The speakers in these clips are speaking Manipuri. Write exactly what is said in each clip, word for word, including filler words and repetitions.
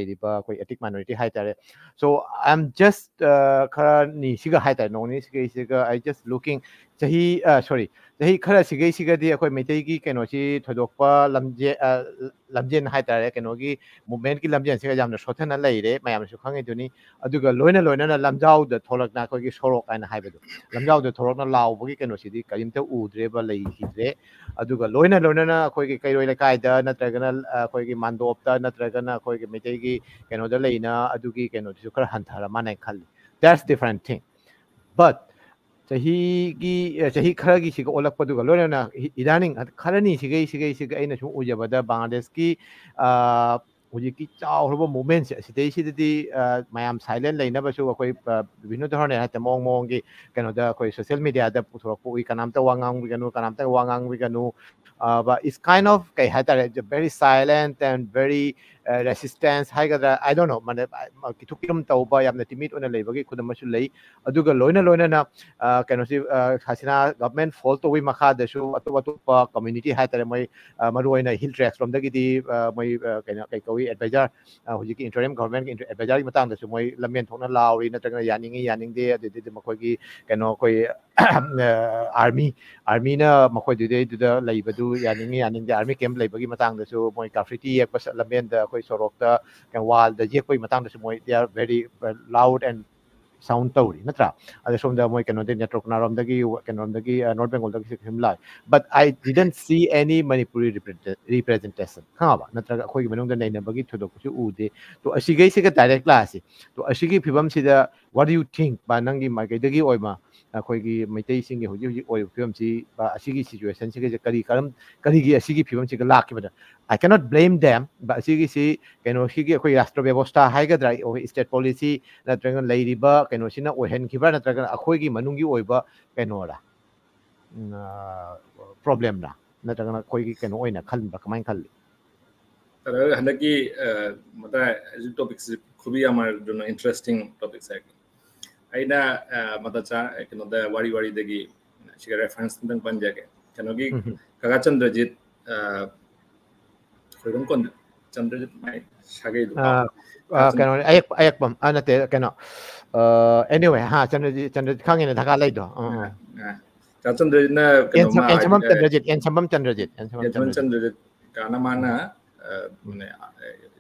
ꯂꯩꯔꯤꯕ ꯑꯩꯈꯣꯏ ethnic minority ꯍꯥꯏꯇꯥꯔꯦ꯫ So I am just, uh, ꯈꯔꯅꯤꯁꯤꯒ ꯍꯥꯏꯇꯥꯔꯦ, ꯅꯣꯡꯅꯤꯁꯤꯒꯩꯁꯤꯒ I just looking, ꯆꯍꯤ, uh, sorry, ꯆꯍꯤ ꯈꯔꯁꯤꯒꯩꯁꯤꯒꯗꯤ ꯑꯩꯈꯣꯏ ꯃꯩꯇꯩꯒꯤ ꯀꯩꯅꯣꯁꯤ ꯊꯣꯏꯗꯣꯛꯄ ꯂꯝꯖꯦ-, uh, ꯂꯝꯖꯦꯟ ꯍꯥꯏꯇꯥꯔꯦ, ꯀꯩꯅꯣꯒꯤ movementꯀꯤ ꯂꯝꯖꯦꯟꯁꯤꯒ ꯌꯥꯝꯅ ꯁꯣꯠꯊꯅ ꯂꯩꯔꯦ, ꯃꯌꯥꯝꯁꯨ ꯈꯪꯉꯤꯗꯨꯅꯤ꯫ ꯑꯗꯨꯒ ꯂꯣꯏꯅ ꯂꯣꯏꯅꯅ ꯂꯝꯖꯥꯎꯗ ꯊꯣꯛꯂꯛꯅ ꯑꯩꯈꯣꯏꯒꯤ ꯁꯣꯔꯣꯛ ꯍꯥꯏꯅ ꯍꯥꯏꯕꯗꯣ, ꯂꯝꯖꯥꯎꯗ ꯊꯣꯛꯂꯛꯅ ꯂꯥꯎꯕꯒꯤ ꯀꯩꯅꯣꯁꯤꯗꯤ ꯀꯔꯤꯝꯇ ꯎꯗ꯭ꯔꯦꯕ, ꯂꯩꯈꯤꯗ꯭ꯔꯦ꯫ ꯑꯗꯨꯒ ꯂꯣꯏꯅ ꯂꯣꯏꯅꯅ ꯑꯩꯈꯣꯏꯒꯤ ꯀꯩꯔꯣꯏ ꯂꯩꯀꯥꯏꯗ ꯅꯠꯇ꯭ꯔꯒꯅ, ꯑ, ꯑꯩꯈꯣꯏꯒꯤ ꯃꯥꯟꯗꯣꯞꯇ ꯅꯠꯇ꯭ꯔꯒꯅ ꯑꯩꯈꯣꯏꯒꯤ ꯃꯩꯇꯩꯒꯤ ꯀꯩꯅꯣꯗ ꯂꯩꯅ ꯑꯗꯨꯒꯤ ꯀꯩꯅꯣꯗꯨꯁꯨ ꯈꯔ ꯍꯟꯊꯔ ꯃꯥꯟꯅ ꯈꯜꯂꯤ꯫ That's different thing. But ꯆꯍꯤꯒꯤ, ꯑ, ꯆꯍꯤ ꯈꯔꯒꯤꯁꯤꯒ ꯑꯣꯜꯂꯛꯄꯗꯨꯒ ꯂꯣꯏꯅꯅ ꯍꯤ-, ꯏꯔꯥꯅꯤꯡ ꯈꯔꯅꯤ ꯁꯤꯒꯩ, ꯁꯤꯒꯩ, ꯁꯤꯒ ꯑꯩꯅ ꯁꯨꯝ ꯎꯖꯕꯗ ꯕꯪꯒ꯭ꯂꯥꯗꯦꯁꯀꯤ, ꯑ, ꯍꯧꯖꯤꯛꯀꯤ ꯆꯥꯎꯔꯕ movement ꯁꯤꯗꯩꯁꯤꯗꯗꯤ, ꯑ, ꯃꯌꯥꯝ silent ꯂꯩꯅꯕꯁꯨ ꯑꯩꯈꯣꯏ, ꯑ, ꯕꯤꯅꯨ ꯙꯔꯣꯟꯅ ꯍꯥꯏꯇꯥꯔꯦ ꯃꯑꯣꯡ ꯃꯑꯣꯡꯒꯤ ꯀꯩꯅꯣꯗ ꯑꯩꯈꯣꯏ social mediaꯗ ꯄꯨꯊꯣꯔꯛꯄ ꯎꯏ, "ꯀꯅꯥꯝꯇ ꯋꯥ ꯉꯥꯡꯕꯤꯒꯅꯨ, ꯀꯅꯥꯝꯇ ꯋꯥ ꯉꯥꯡꯕꯤꯒꯅꯨ," ꯑ, but it's kind of ꯀꯩ ꯍꯥꯏꯇꯥꯔꯦ, very silent and very, ꯑ, resistance ꯍꯥꯏꯒꯗ꯭ꯔꯥ, I don't know, ꯃꯥꯅꯦ, ꯑ, ꯀꯤꯊꯨꯛ ꯀꯤꯔꯨꯝ ꯇꯧꯕ, ꯌꯥꯝꯅ timid ꯑꯣꯏꯅ ꯂꯩꯕꯒꯤ ꯈꯨꯗꯝ ꯑꯃꯁꯨ ꯂꯩ꯫ ꯑꯗꯨꯒ ꯂꯣꯏꯅ ꯂꯣꯏꯅꯅ, ꯑ, ꯀꯩꯅꯣꯁꯤ, ꯑ, ꯍꯁꯤꯅꯥ government fall ꯇꯧꯕꯒꯤ ꯃꯈꯥꯗꯁꯨ ꯑꯇꯣꯞ ꯑꯇꯣꯞꯄ community ꯍꯥꯏꯇꯥꯔꯦ, ꯃꯣꯏ, ꯑ, ꯃꯔꯨꯑꯣꯏꯅ hill tracts ꯂꯣꯝꯗꯒꯤꯗꯤ, ꯑ, ꯃꯣꯏ, ꯑ, ꯀꯩꯅꯣ, ꯀꯩ ꯀꯧꯏ, advisor, ꯑ, ꯍꯧꯖꯤꯛꯀꯤ interim governmentꯀꯤ inter-, advisorꯒꯤ ꯃꯇꯥꯡꯗꯁꯨ ꯃꯣꯏ ꯂꯝꯕꯦꯟ ꯊꯣꯛꯅ ꯂꯥꯎꯔꯤ, ꯅꯠꯇ꯭ꯔꯒꯅ ꯌꯥꯅꯤꯡꯉꯤ, ꯌꯥꯅꯤꯡꯗꯦ, ꯑꯗꯨꯗꯩꯗꯤ ꯃꯈꯣꯏꯒꯤ ꯀꯩꯅꯣ, ꯑꯩꯈꯣꯏ, ꯑ, army, armyꯅ ꯃꯈꯣꯏꯗꯨꯗꯩꯗꯨꯗ ꯂꯩꯕꯗꯨ ꯌꯥꯅꯤꯡꯉꯤ, ꯌꯥꯅꯤꯡꯗꯦ, army camp ꯂꯩꯕꯒꯤ ꯃꯇꯥꯡꯗꯁꯨ ꯃꯣꯏ graffiti ꯌꯦꯛꯄ ꯁ-, ꯂꯝꯕꯦꯟꯗ ꯑꯩꯈꯣꯏ ꯁꯣꯔꯣꯛꯇ, ꯀꯩꯅꯣ, wallꯗ ꯌꯦꯛꯄꯒꯤ ꯃꯇꯥꯡꯗꯁꯨ ꯃꯣꯏ they are very, uh, loud and sound ꯇꯧꯔꯤ, ꯅꯠꯇ꯭ꯔꯥ? ꯑꯗ ꯁꯣꯝꯗ ꯃꯣꯏ ꯀꯩꯅꯣꯗꯒꯤ, ꯅꯦꯇ꯭ꯔꯣꯀꯣꯅꯥꯔꯣꯝꯗꯒꯤ, ꯀꯩꯅꯣꯔꯣꯝꯗꯒꯤ, ꯑ, North Bengalꯗꯒꯤ ꯁꯨꯝ ꯂꯥꯛꯑꯦ꯫ But I didn't see any Manipuri represent-, representation, ꯈꯪꯉꯕ? ꯅꯠꯇ꯭ꯔꯒ ꯑꯩꯈꯣꯏꯒꯤ ꯃꯅꯨꯡꯗ ꯅꯩꯅꯕꯒꯤ ꯊꯣꯏꯗꯣꯛꯄꯁꯨ ꯎꯗꯦ꯫ ꯇꯣ, ꯑꯁꯤꯒꯩꯁꯤꯒ direct ꯂꯥꯛꯑꯁꯤ꯫ ꯇꯣ, ꯑꯁꯤꯒꯤ ꯐꯤꯕꯝꯁꯤꯗ what do you think ꯕꯥ, ꯅꯪꯒꯤ ꯃꯥꯏꯀꯩꯗꯒꯤ ꯑꯣꯏꯕ ꯑꯩꯈꯣꯏꯒꯤ ꯃꯩꯇꯩꯁꯤꯡꯒꯤ ꯍꯧꯖꯤꯛ ꯍꯧꯖꯤꯛ ꯑꯣꯏꯔꯤꯕ ꯐꯤꯕꯝꯁꯤ, ꯕꯥ, ꯑꯁꯤꯒꯤ situationꯁꯤꯒꯁꯦ ꯀꯔꯤ ꯀꯔꯝ-, ꯀꯔꯤꯒꯤ ꯑꯁꯤꯒꯤ ꯐꯤꯕꯝꯁꯤꯒ ꯂꯥꯛꯈꯤꯕꯗ? I cannot blame them, ꯕꯥ, ꯑꯁꯤꯒꯤꯁꯤ ꯀꯩꯅꯣꯁꯤꯒꯤ ꯑꯩꯈꯣꯏ ꯔꯥꯁꯇ꯭ꯔ ꯕꯦꯕꯣꯁꯊꯥ ꯍꯥꯏꯒꯗ꯭ꯔꯥ, ꯑꯩꯈꯣꯏ state policy ꯅꯠꯇ꯭ꯔꯒꯅ ꯂꯩꯔꯤꯕ ꯀꯩꯅꯣꯁꯤꯅ ꯑꯣꯏꯍꯟꯈꯤꯕ꯭ꯔꯥ, ꯅꯠꯇ꯭ꯔꯒꯅ ꯑꯩꯈꯣꯏꯒꯤ ꯃꯅꯨꯡꯒꯤ ꯑꯣꯏꯕ ꯀꯩꯅꯣꯔꯥ, ꯎꯝ, ꯑ, problemꯔꯥ, ꯅꯠꯇ꯭ꯔꯒꯅ ꯑꯩꯈꯣꯏꯒꯤ ꯀꯩꯅꯣ ꯑꯣꯏꯅ ꯈꯟꯕ꯭ꯔꯥ, ꯀꯃꯥꯏꯅ ꯈꯜꯂꯤ? ꯑꯗ ꯍꯟꯗꯛꯀꯤ, ꯑ, ꯃꯇꯥꯡ, ꯍꯧꯖꯤꯛ topicꯁꯤ ꯈꯨꯕꯤ ꯌꯥꯝ ꯍꯥꯏꯔꯗꯨꯅ interesting topics ꯍꯥꯏ꯫ ꯑꯩꯅ, ꯑ, ꯃꯇꯆꯥ, ꯀꯩꯅꯣꯗ ꯋꯥꯔꯤ ꯋꯥꯔꯤꯗꯒꯤ ꯁꯤꯒ reference ꯑꯝꯇꯪ ꯄꯟꯖꯒꯦ꯫ ꯀꯩꯅꯣꯒꯤ ꯎꯝ, ꯎꯝ꯫ ꯀꯀꯥ ꯆꯟꯗ꯭ꯔꯖꯤꯠ, ꯑ, ꯈꯣꯏꯔꯝ ꯀꯣꯟ-, ꯆꯟꯗ꯭ꯔꯖꯤꯠ ꯃꯥꯏ ꯁꯥꯒꯩꯗꯣ꯫ ꯑꯥ, ꯑꯥ, ꯀꯩꯅꯣꯅꯦ, ꯑꯌꯦꯛ ꯑꯌꯦꯛꯄꯝ ꯑꯥ, ꯅꯠꯇꯦ, ꯀꯩꯅꯣ, ꯑꯦꯅꯤꯋꯦ, ꯍꯥ, ꯆꯟꯗ꯭ꯔꯖꯤꯠ, ꯆꯟꯗ꯭ꯔꯖꯤꯠ ꯈꯪꯉꯦꯅ ꯗꯔꯀꯥꯔ ꯂꯩꯗꯣ. ꯑꯥ, ꯑꯥ. ꯑꯥ, ꯆꯥꯟꯆꯟꯗ꯭ꯔꯖꯤꯠꯅ ꯀꯩꯅꯣ, ꯑꯦꯟꯁꯝ- ꯃꯥ ꯑꯦꯟꯁꯝꯕꯝ ꯑꯩꯅ ꯆꯟꯗ꯭ꯔꯖꯤꯠ, ꯑꯦꯟꯁꯝꯕꯝ ꯆꯟꯗ꯭ꯔꯖꯤꯠ, ꯑꯦꯟꯁꯝꯕꯝ ꯑꯦꯟꯁꯝꯕꯝ ꯆꯟꯗ꯭ꯔꯖꯤꯠ. ꯆꯟꯗ꯭ꯔꯖꯤꯠ ꯀꯥꯅ ꯃꯥꯅ, ꯎꯝ. ꯑ, ꯃꯅꯦ, ꯑ,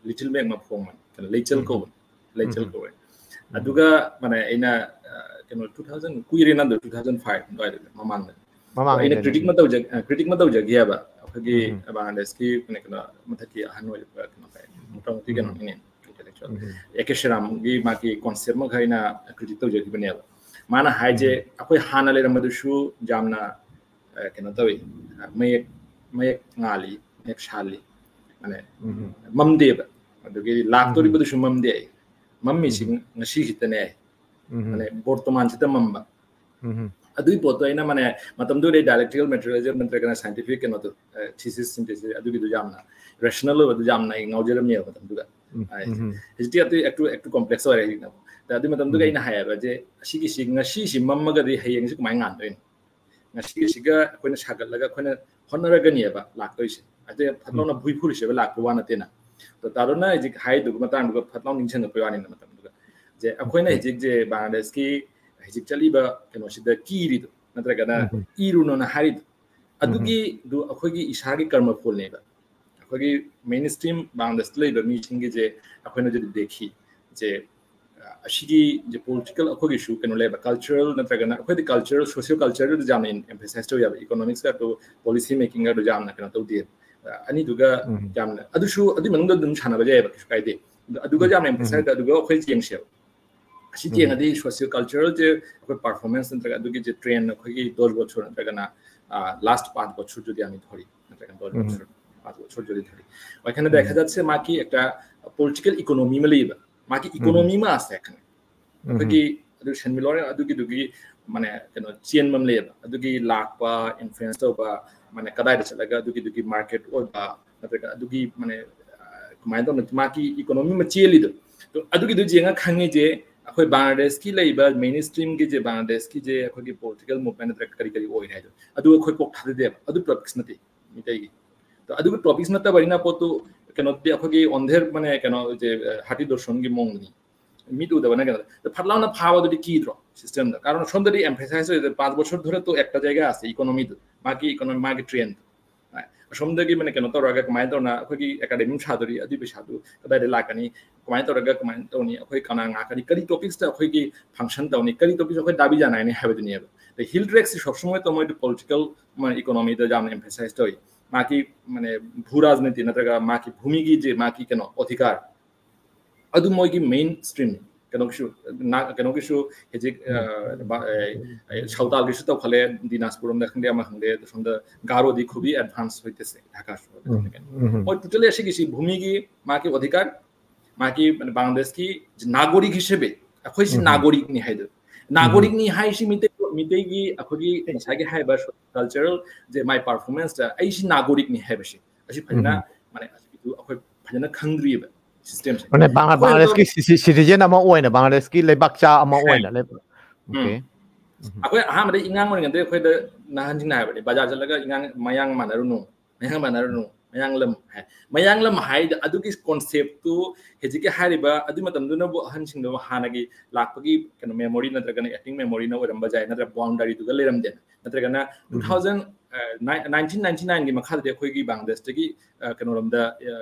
ꯂꯤꯇꯜ ꯃꯦꯛ ꯃꯐꯣꯡ ꯍꯥꯏꯅ ꯂꯩꯆꯜ ꯎꯝ. ꯀꯧꯕꯅꯤ, ꯂꯩꯆꯜ ꯎꯝ. ꯀꯧꯋꯦ꯫ ꯎꯝ. ꯑꯗꯨꯒ ꯃꯅꯦ, ꯑꯩꯅ, ꯑ, ꯀꯩꯅꯣ, two thousand ꯀꯨꯏꯔꯦ ꯅꯪꯗꯣ, two thousand five ꯑꯗꯨꯋꯥꯏꯗ, ꯃꯃꯥꯡꯗ꯫ ꯃꯃꯥꯡ ꯑꯩꯅ ꯑꯩꯅ critic ꯎꯝ. ꯑꯃ ꯇꯧꯖ-, ꯑ, critic ꯑꯃ ꯇꯧꯖꯒꯦ ꯍꯥꯏꯕ ꯑꯩꯈꯣꯏꯒꯤ ꯎꯝ. ꯕꯪꯒ꯭ꯂꯥꯗꯦꯁꯀꯤ ꯀꯩꯅꯣ, ꯀꯩꯅꯣ, ꯃꯊꯛꯀꯤ ꯑꯍꯟ ꯑꯣꯏꯔꯤꯕ ꯀꯩꯅꯣ, ꯃꯣꯇꯥꯃꯣꯇꯤ ꯎꯝ. ꯀꯩꯅꯣꯅꯤꯅꯦ, intellectual꯫ ꯎꯝ. ꯑꯦ ꯀꯦ ꯁꯤꯔꯥꯝꯒꯤ ꯃꯥꯒꯤ concept ꯑꯃꯈꯛ ꯑꯩꯅ critic ꯇꯧꯖꯈꯤꯕꯅꯦꯕ꯫ ꯃꯥꯅ ꯍꯥꯏꯁꯦ, ꯎꯝ. ꯑꯩꯈꯣꯏ ꯍꯥꯟꯅ ꯂꯩꯔꯝꯕꯗꯨꯁꯨ ꯌꯥꯝꯅ, ꯑ, ꯀꯩꯅꯣ ꯇꯧꯋꯤ, ꯑ, ꯃꯌꯦꯛ, ꯃꯌꯦꯛ ꯉꯥꯜꯂꯤ, ꯃꯌꯦꯛ ꯁꯥꯜꯂꯤ, ꯃꯥꯅꯦ, ꯎꯝ. ꯃꯝꯗꯦꯕ꯫ ꯑꯗꯨꯒꯤ ꯂꯥꯛꯇꯣꯔꯤꯕꯗꯨꯁꯨ ꯃꯝꯗꯦ꯫ ꯃꯝꯃꯤꯁꯤ ꯎꯝ. ꯉꯁꯤ ꯈꯤꯇꯅꯦ꯫ ꯎꯝ. ꯃꯥꯅꯦ, ꯕꯣꯔꯇꯣꯃꯥꯟꯁꯤꯗ ꯃꯝꯕ꯫ ꯎꯝ. ꯑꯗꯨꯒꯤ ꯄꯣꯠꯇꯣ ꯑꯩꯅ, ꯃꯥꯅꯦ, ꯃꯇꯝꯗꯨꯗ dialectical materialism ꯅꯠꯇ꯭ꯔꯒꯅ scientific ꯀꯩꯅꯣꯗꯣ, ꯑ, thesis synthesis ꯑꯗꯨꯒꯤꯗꯣ ꯌꯥꯝꯅ rational ꯑꯣꯏꯕꯗꯨ ꯌꯥꯝꯅ ꯑꯩ ꯉꯥꯎꯖꯔꯝꯃꯦꯕ ꯃꯇꯝꯗꯨꯗ꯫ ꯎꯝ. ꯑ, ꯎꯝ. ꯍꯧꯖꯤꯛꯇꯤ ꯑꯗꯨ ꯑꯗꯨ too complex ꯑꯣꯏꯔꯦ ꯍꯧꯖꯤꯛꯅ꯫ ꯑꯗ ꯑꯗꯨ ꯃꯇꯝꯗꯨꯗ ꯎꯝ. ꯑꯩꯅ ꯍꯥꯏꯌꯦꯕ, ꯖꯦ, ꯑꯁꯤꯒꯤꯁꯤ ꯉꯁꯤꯁꯤ ꯃꯝꯃꯒꯗꯤ ꯍꯌꯦꯡꯁꯤ ꯀꯃꯥꯏꯅ ꯉꯥꯟꯗꯣꯏꯅꯣ? ꯉꯁꯤꯒꯤꯁꯤꯒ ꯑꯩꯈꯣꯏꯅ ꯁꯥꯒꯠꯂꯒ ꯑꯩꯈꯣꯏꯅ ꯍꯣꯠꯅꯔꯒꯅꯤꯕ ꯂꯥꯛꯇꯣꯏꯁꯦ꯫ ꯑꯗꯩ ꯐꯠ ꯂꯥꯎꯅ ꯚꯨꯏ ꯐꯨꯔꯤꯁꯦꯕ ꯂꯥꯛꯄ ꯋꯥ ꯅꯠꯇꯦꯅ꯫ ꯑꯗꯣ ꯇꯥꯔꯣꯅ ꯍꯧꯖꯤꯛ ꯍꯥꯏꯗꯨꯒꯤ ꯃꯇꯥꯡꯗꯨꯒ ꯐꯠ ꯂꯥꯎꯅ ꯅꯤꯡꯁꯤꯡꯉꯛꯄꯩ ꯋꯥꯅꯤꯅ ꯃꯇꯝꯗꯨꯗ꯫ ꯖꯦ, ꯑꯩꯈꯣꯏꯅ ꯍꯧꯖꯤꯛ ꯖꯦ ꯕꯪꯒ꯭ꯂꯥꯗꯦꯁꯀꯤ ꯍꯧꯖꯤꯛ ꯆꯠꯂꯤꯕ ꯀꯩꯅꯣꯁꯤꯗ ꯀꯤꯔꯤꯗꯣ, ꯅꯠꯇ꯭ꯔꯒꯅ ꯏꯔꯨꯅꯣꯅ ꯍꯥꯏꯔꯤꯗꯣ, ꯑꯗꯨꯒꯤꯗꯨ ꯑꯩꯈꯣꯏꯒꯤ ꯏꯁꯥꯒꯤ ꯀꯔꯃ ꯐꯣꯜꯅꯦꯕ꯫ ꯑꯩꯈꯣꯏꯒꯤ mainstream ꯕꯪꯒ꯭ꯂꯥꯗꯦꯁꯇ ꯂꯩꯕ ꯃꯤꯁꯤꯡꯒꯤꯁꯦ ꯑꯩꯈꯣꯏꯅ ꯍꯧꯖꯤꯛ ꯗꯦꯈꯤ ꯖꯦ, ꯑ, ꯑꯁꯤꯒꯤ ꯖꯦ political ꯑꯩꯈꯣꯏꯒꯤꯁꯨ ꯀꯩꯅꯣ ꯂꯩꯕ, cultural ꯅꯠꯇ꯭ꯔꯒꯅ ꯑꯩꯈꯣꯏꯗꯤ cultural, social culture ꯗꯨ ꯌꯥꯝꯅ emphasize ꯇꯧꯋꯦꯕ, economics ꯀ ꯑꯗꯨ policy making ꯒ ꯑꯗꯨ ꯌꯥꯝꯅ ꯀꯩꯅꯣ ꯇꯧꯗꯦ꯫ ꯑ, ꯑꯅꯤꯗꯨꯒ ꯌꯥꯝꯅ, ꯑꯗꯨꯁꯨ ꯑꯗꯨꯒꯤ ꯃꯅꯨꯡꯗ ꯑꯗꯨꯝ ꯁꯥꯟꯅꯕ ꯌꯥꯏꯑꯕ, ꯀꯩꯁꯨ ꯀꯥꯏꯗꯦ꯫ ꯑꯗꯨ, ꯑꯗꯨꯒ ꯌꯥꯝꯅ emphasize ꯇꯧꯋꯦ, ꯑꯗꯨꯒ ꯑꯩꯈꯣꯏ ꯌꯦꯡꯁꯦꯕ꯫ ꯑꯁꯤ ꯌꯦꯡꯉꯗꯤ social culture ꯁꯦ ꯑꯩꯈꯣꯏ performance ꯅꯠꯇ꯭ꯔꯒ ꯑꯗꯨꯒꯤ ꯖꯦ trend ꯑꯩꯈꯣꯏꯒꯤ ꯗꯣꯁ ꯕꯣꯠꯁꯨꯔ ꯅꯠꯇ꯭ꯔꯒꯅ, ꯑ, last ꯄꯥꯟꯆ ꯕꯣꯠꯁꯨꯔ ꯖꯨꯗꯤ ꯌꯥꯝꯅ ꯊꯣꯔꯤ, ꯅꯠꯇ꯭ꯔꯒꯅ ꯗꯣꯁ ꯕꯣꯠꯁꯨꯔ, ꯄꯥꯟꯆ ꯕꯣꯠꯁꯨꯔ ꯖꯨꯗꯤ ꯊꯣꯔꯤ꯫ ꯋꯥꯏꯈꯟꯗ ꯗꯥꯏ ꯈꯖꯠꯁꯦ ꯃꯥꯒꯤ ꯍꯦꯛꯇ political economy ꯑꯃ ꯂꯩꯌꯦꯕ꯫ ꯃꯥꯒꯤ economy ꯑꯃ ꯑꯁꯦ ꯈꯪꯉꯦ꯫ ꯑꯩꯈꯣꯏꯒꯤ ꯑꯗꯨ ꯁꯦꯟꯃꯤꯠꯂꯣꯟ ꯑꯗꯨꯒꯤꯗꯨꯒꯤ ꯃꯥꯅꯦ ꯀꯩꯅꯣ ꯆꯦꯟꯕ ꯑꯃ ꯂꯩꯌꯦꯕ꯫ ꯑꯗꯨꯒꯤ ꯂꯥꯛꯄ, influence ꯇꯧꯕ, ꯃꯥꯅꯦ ꯀꯗꯥꯏꯗ ꯆꯠꯂꯒ ꯑꯗꯨꯒꯤꯗꯨꯒꯤ market ꯑꯣꯏꯕ, ꯅꯠꯇ꯭ꯔꯒ ꯑꯗꯨꯒꯤ ꯃꯥꯅꯦ, ꯑ, ꯀꯃꯥꯏꯅ ꯇꯧꯅ ꯃꯥꯒꯤ economy ꯑꯃ ꯆꯦꯜꯂꯤꯗꯣ꯫ ꯑꯗꯣ ꯑꯗꯨꯒꯤꯗꯨ ꯌꯦꯡꯉ ꯈꯪꯉꯤꯁꯦ ꯑꯩꯈꯣꯏ ꯕꯪꯒ꯭ꯂꯥꯗꯦꯁꯀꯤ ꯂꯩꯕ mainstream ꯒꯤꯁꯦ, ꯕꯪꯒ꯭ꯂꯥꯗꯦꯁꯀꯤꯁꯦ ꯑꯩꯈꯣꯏꯒꯤ political movement ꯅꯠꯇ꯭ꯔꯒ ꯀꯔꯤ ꯀꯔꯤ ꯑꯣꯏꯔꯦ ꯍꯥꯏꯗꯣ꯫ ꯑꯗꯨ ꯑꯩꯈꯣꯏ ꯀꯣꯛ ꯊꯥꯗꯗꯦꯕ꯫ ꯑꯗꯨ topics ꯅꯠꯇꯦ ꯃꯤꯇꯩꯒꯤ꯫ ꯑꯗꯣ ꯑꯗꯨꯒꯤ topics ꯅꯠꯇꯕꯅꯤꯅ ꯄꯣꯠꯇꯨ ꯀꯩꯅꯣꯗꯤ ꯑꯩꯈꯣꯏꯒꯤ ꯑꯣꯟꯙꯦꯔ ꯃꯅꯦ ꯀꯩꯅꯣ ꯍꯥꯊꯤ ꯗꯣꯔꯁꯣꯟꯒꯤ ꯃꯑꯣꯡꯗꯅꯤ꯫ ꯃꯤꯠ ꯎꯗꯕꯅ ꯀꯩꯅꯣ ꯐꯠ ꯂꯥꯎꯅ ꯐꯥꯕꯗꯨꯗꯤ ꯀꯤꯗ꯭ꯔꯣ ꯁꯤꯁꯇꯦꯝꯗ? ꯀꯥꯔꯟ ꯁꯣꯝꯗꯗꯤ ꯑꯦꯝꯐꯦꯁꯥꯏꯁ ꯑꯣꯏꯗ ꯄꯥꯁ ꯕꯣꯁꯔ ꯙꯨꯔꯦ ꯇꯣ ꯑꯦꯛꯇ ꯖꯥꯏꯒꯥ ꯑꯁꯦ ꯏꯀꯣꯅꯣꯃꯤꯗꯨ, ꯃꯥꯒꯤ ꯏꯀꯣꯅꯣꯃꯤ, ꯃꯥꯒꯤ ꯇ꯭ꯔꯦꯟꯗꯨ꯫ ꯑꯁꯣꯝꯗꯒꯤ ꯃꯅꯦ ꯀꯩꯅꯣ ꯇꯧꯔꯒ ꯀꯃꯥꯏꯅ ꯇꯧꯅ ꯑꯩꯈꯣꯏꯒꯤ ꯑꯦꯀꯥꯗꯦꯃꯤ ꯁꯥꯗꯣꯔꯤ? ꯑꯗꯨꯒꯤ ꯄꯩꯁꯥꯗꯨ ꯀꯗꯥꯏꯗ ꯂꯥꯛꯀꯅꯤ? ꯀꯃꯥꯏꯅ ꯇꯧꯔꯒ ꯀꯃꯥꯏꯅ ꯇꯧꯅꯤ? ꯑꯩꯈꯣꯏ ꯀꯅꯥ ꯉꯥꯛꯀꯅꯤ? ꯀꯔꯤ ꯇꯣꯄꯤꯛꯁꯇ ꯑꯩꯈꯣꯏꯒꯤ ꯐꯪꯁꯟ ꯇꯧꯅꯤ? ꯀꯔꯤ ꯇꯣꯄꯤꯛꯁ ꯑꯩꯈꯣꯏ ꯗꯥꯕꯤ ꯖꯥꯅꯥꯏꯅꯤ ꯍꯥꯏꯕꯗꯨꯅꯦꯕ꯫ ꯑꯗꯩ ꯍꯤꯜ ꯇ꯭ꯔꯦꯛꯁꯤ ꯁꯣꯞꯁꯨꯃꯣꯏ ꯇꯧꯃꯣꯏꯗ ꯄꯣꯂꯤꯇꯤꯀꯦꯜ ꯏꯀꯣꯅꯣꯃꯤꯗ ꯌꯥꯝꯅ ꯑꯦꯝꯐꯦꯁꯥꯏꯁ ꯇꯧꯏ꯫ ꯃꯥꯒꯤ ꯃꯅꯦ ꯚꯨ ꯔꯥꯖꯅꯤꯇꯤ ꯅꯠꯇ꯭ꯔꯒ ꯃꯥꯒꯤ ꯚꯨꯃꯤꯒꯤ ꯖꯦ ꯃꯥꯒꯤ ꯀꯩꯅꯣ ꯑꯣꯙꯤꯀꯥꯔ ꯑꯗꯨ ꯃꯣꯏꯒꯤ ꯃꯦꯟ ꯁ꯭ꯇ꯭ꯔꯤꯝ꯫ ꯀꯩꯅꯣꯒꯤꯁꯨ ꯀꯩꯅꯣꯒꯤꯁꯨ ꯍꯧꯖꯤꯛ ꯁꯥꯎꯇꯥꯜꯒꯤꯁꯨ ꯇꯧꯈꯠꯂꯦ, ꯗꯤꯅꯥꯖꯄꯨꯔ ꯔꯣꯝꯗ ꯈꯪꯗꯦ ꯑꯃ ꯈꯪꯗꯦ, ꯁꯣꯝꯗ ꯒꯥꯔꯣꯗꯤ ꯈꯨꯕꯤ ꯑꯦꯗꯚꯥꯟꯁ ꯑꯣꯏꯇꯦꯁꯦ ꯙꯥꯀꯥꯁꯨ꯫ ꯃꯣꯏ ꯇꯣꯇꯦꯜꯂꯤ ꯑꯁꯤꯒꯤꯁꯤ ꯚꯨꯃꯤꯒꯤ ꯃꯥꯒꯤ ꯑꯣꯙꯤꯀꯥꯔ, ꯃꯥꯒꯤ ꯃꯥꯅꯦ ꯕꯪꯒ꯭ꯂꯥꯗꯦꯁꯀꯤ ꯅꯥꯒꯣꯔꯤꯛ ꯍꯤꯁꯦꯕꯦ, ꯑꯩꯈꯣꯏꯁꯤ ꯅꯥꯒꯣꯔꯤꯛꯅꯤ ꯍꯥꯏꯗꯣ꯫ ꯅꯥꯒꯣꯔꯤꯛꯅꯤ ꯍꯥꯏꯁꯤ ꯃꯤꯇꯩ ꯃꯤꯇꯩꯒꯤ ꯑꯩꯈꯣꯏꯒꯤ ꯉꯁꯥꯏꯒꯤ ꯍꯥꯏꯔꯤꯕ ꯀꯜꯆꯔꯦꯜ ꯖꯦ ꯃꯥꯏ ꯄꯔꯐꯣꯔꯃꯦꯟꯁꯇ ꯑꯩꯁꯤ ꯅꯥꯒꯣꯔꯤꯛꯅꯤ ꯍꯥꯏꯕꯁꯤ ꯑꯁꯤ ꯐꯖꯅ ꯃꯥꯅꯦ ꯑꯁꯤꯒꯤꯗꯨ ꯑꯩꯈꯣꯏ ꯐꯖꯅ ꯈꯪꯗ꯭ꯔꯤꯑꯕ ꯁꯤꯁꯇꯦꯝꯁꯦ꯫ ꯃꯥꯅꯦ ꯕꯪꯒ꯭ꯂꯥꯗꯦꯁꯀꯤ ꯁꯤꯇꯤꯖꯦꯟ ꯑꯃ ꯑꯣꯏꯅ, ꯕꯪꯒ꯭ꯂꯥꯗꯦꯁꯀꯤ ꯂꯩꯕꯥꯛꯆꯥ ꯑꯃ ꯑꯣꯏꯅ꯫ ꯑꯣꯀꯦ꯫ ꯑꯩꯈꯣꯏ ꯑꯍꯥꯟꯕꯗ ꯏꯉꯥꯡ ꯑꯣꯏꯔꯤꯉꯩꯗ ꯑꯩꯈꯣꯏꯗ ꯅꯍꯥꯟꯁꯤꯡꯅ ꯍꯥꯏꯕꯅꯤ, ꯕꯖꯥꯔ ꯆꯠꯂꯒ ꯏꯉꯥꯡ ꯃꯌꯥꯡ ꯃꯥꯟꯅꯔꯨꯅꯨ, ꯃꯌꯥꯡ ꯃꯥꯟꯅꯔꯨꯅꯨ, ꯃꯌꯥꯡꯂꯝ ꯍꯥꯏ꯫ ꯃꯌꯥꯡꯂꯝ ꯍꯥꯏꯗ ꯑꯗꯨꯒꯤ ꯀꯣꯟꯁꯦꯞꯇꯨ ꯍꯧꯖꯤꯛꯀꯤ ꯍꯥꯏꯔꯤꯕ ꯑꯗꯨꯒꯤ ꯃꯇꯝꯗꯨꯅꯕꯨ ꯑꯍꯟꯁꯤꯡꯗꯨ ꯍꯥꯟꯅꯒꯤ ꯂꯥꯛꯄꯒꯤ ꯀꯩꯅꯣ ꯃꯦꯃꯣꯔꯤ ꯅꯠꯇ꯭ꯔꯒꯅ ꯑꯦꯛꯇꯤꯡ ꯃꯦꯃꯣꯔꯤꯅ ꯑꯣꯏꯔꯝꯕ ꯌꯥꯏ, ꯅꯠꯇ꯭ꯔꯒ ꯕꯥꯎꯟꯗꯔꯤꯗꯨꯒ ꯂꯩꯔꯝꯗꯦ, ꯅꯠꯇ꯭ꯔꯒꯅ ꯇꯨ ꯊꯥꯎꯖꯟ ꯅꯥꯏꯟꯇꯤꯟ ꯅꯥꯏꯟꯇꯤ ꯅꯥꯏꯟꯒꯤ ꯃꯈꯥꯗꯗꯤ ꯑꯩꯈꯣꯏꯒꯤ ꯕꯪꯒ꯭ꯂꯥꯗꯦꯁꯇꯒꯤ ꯀꯩꯅꯣꯔꯣꯝꯗ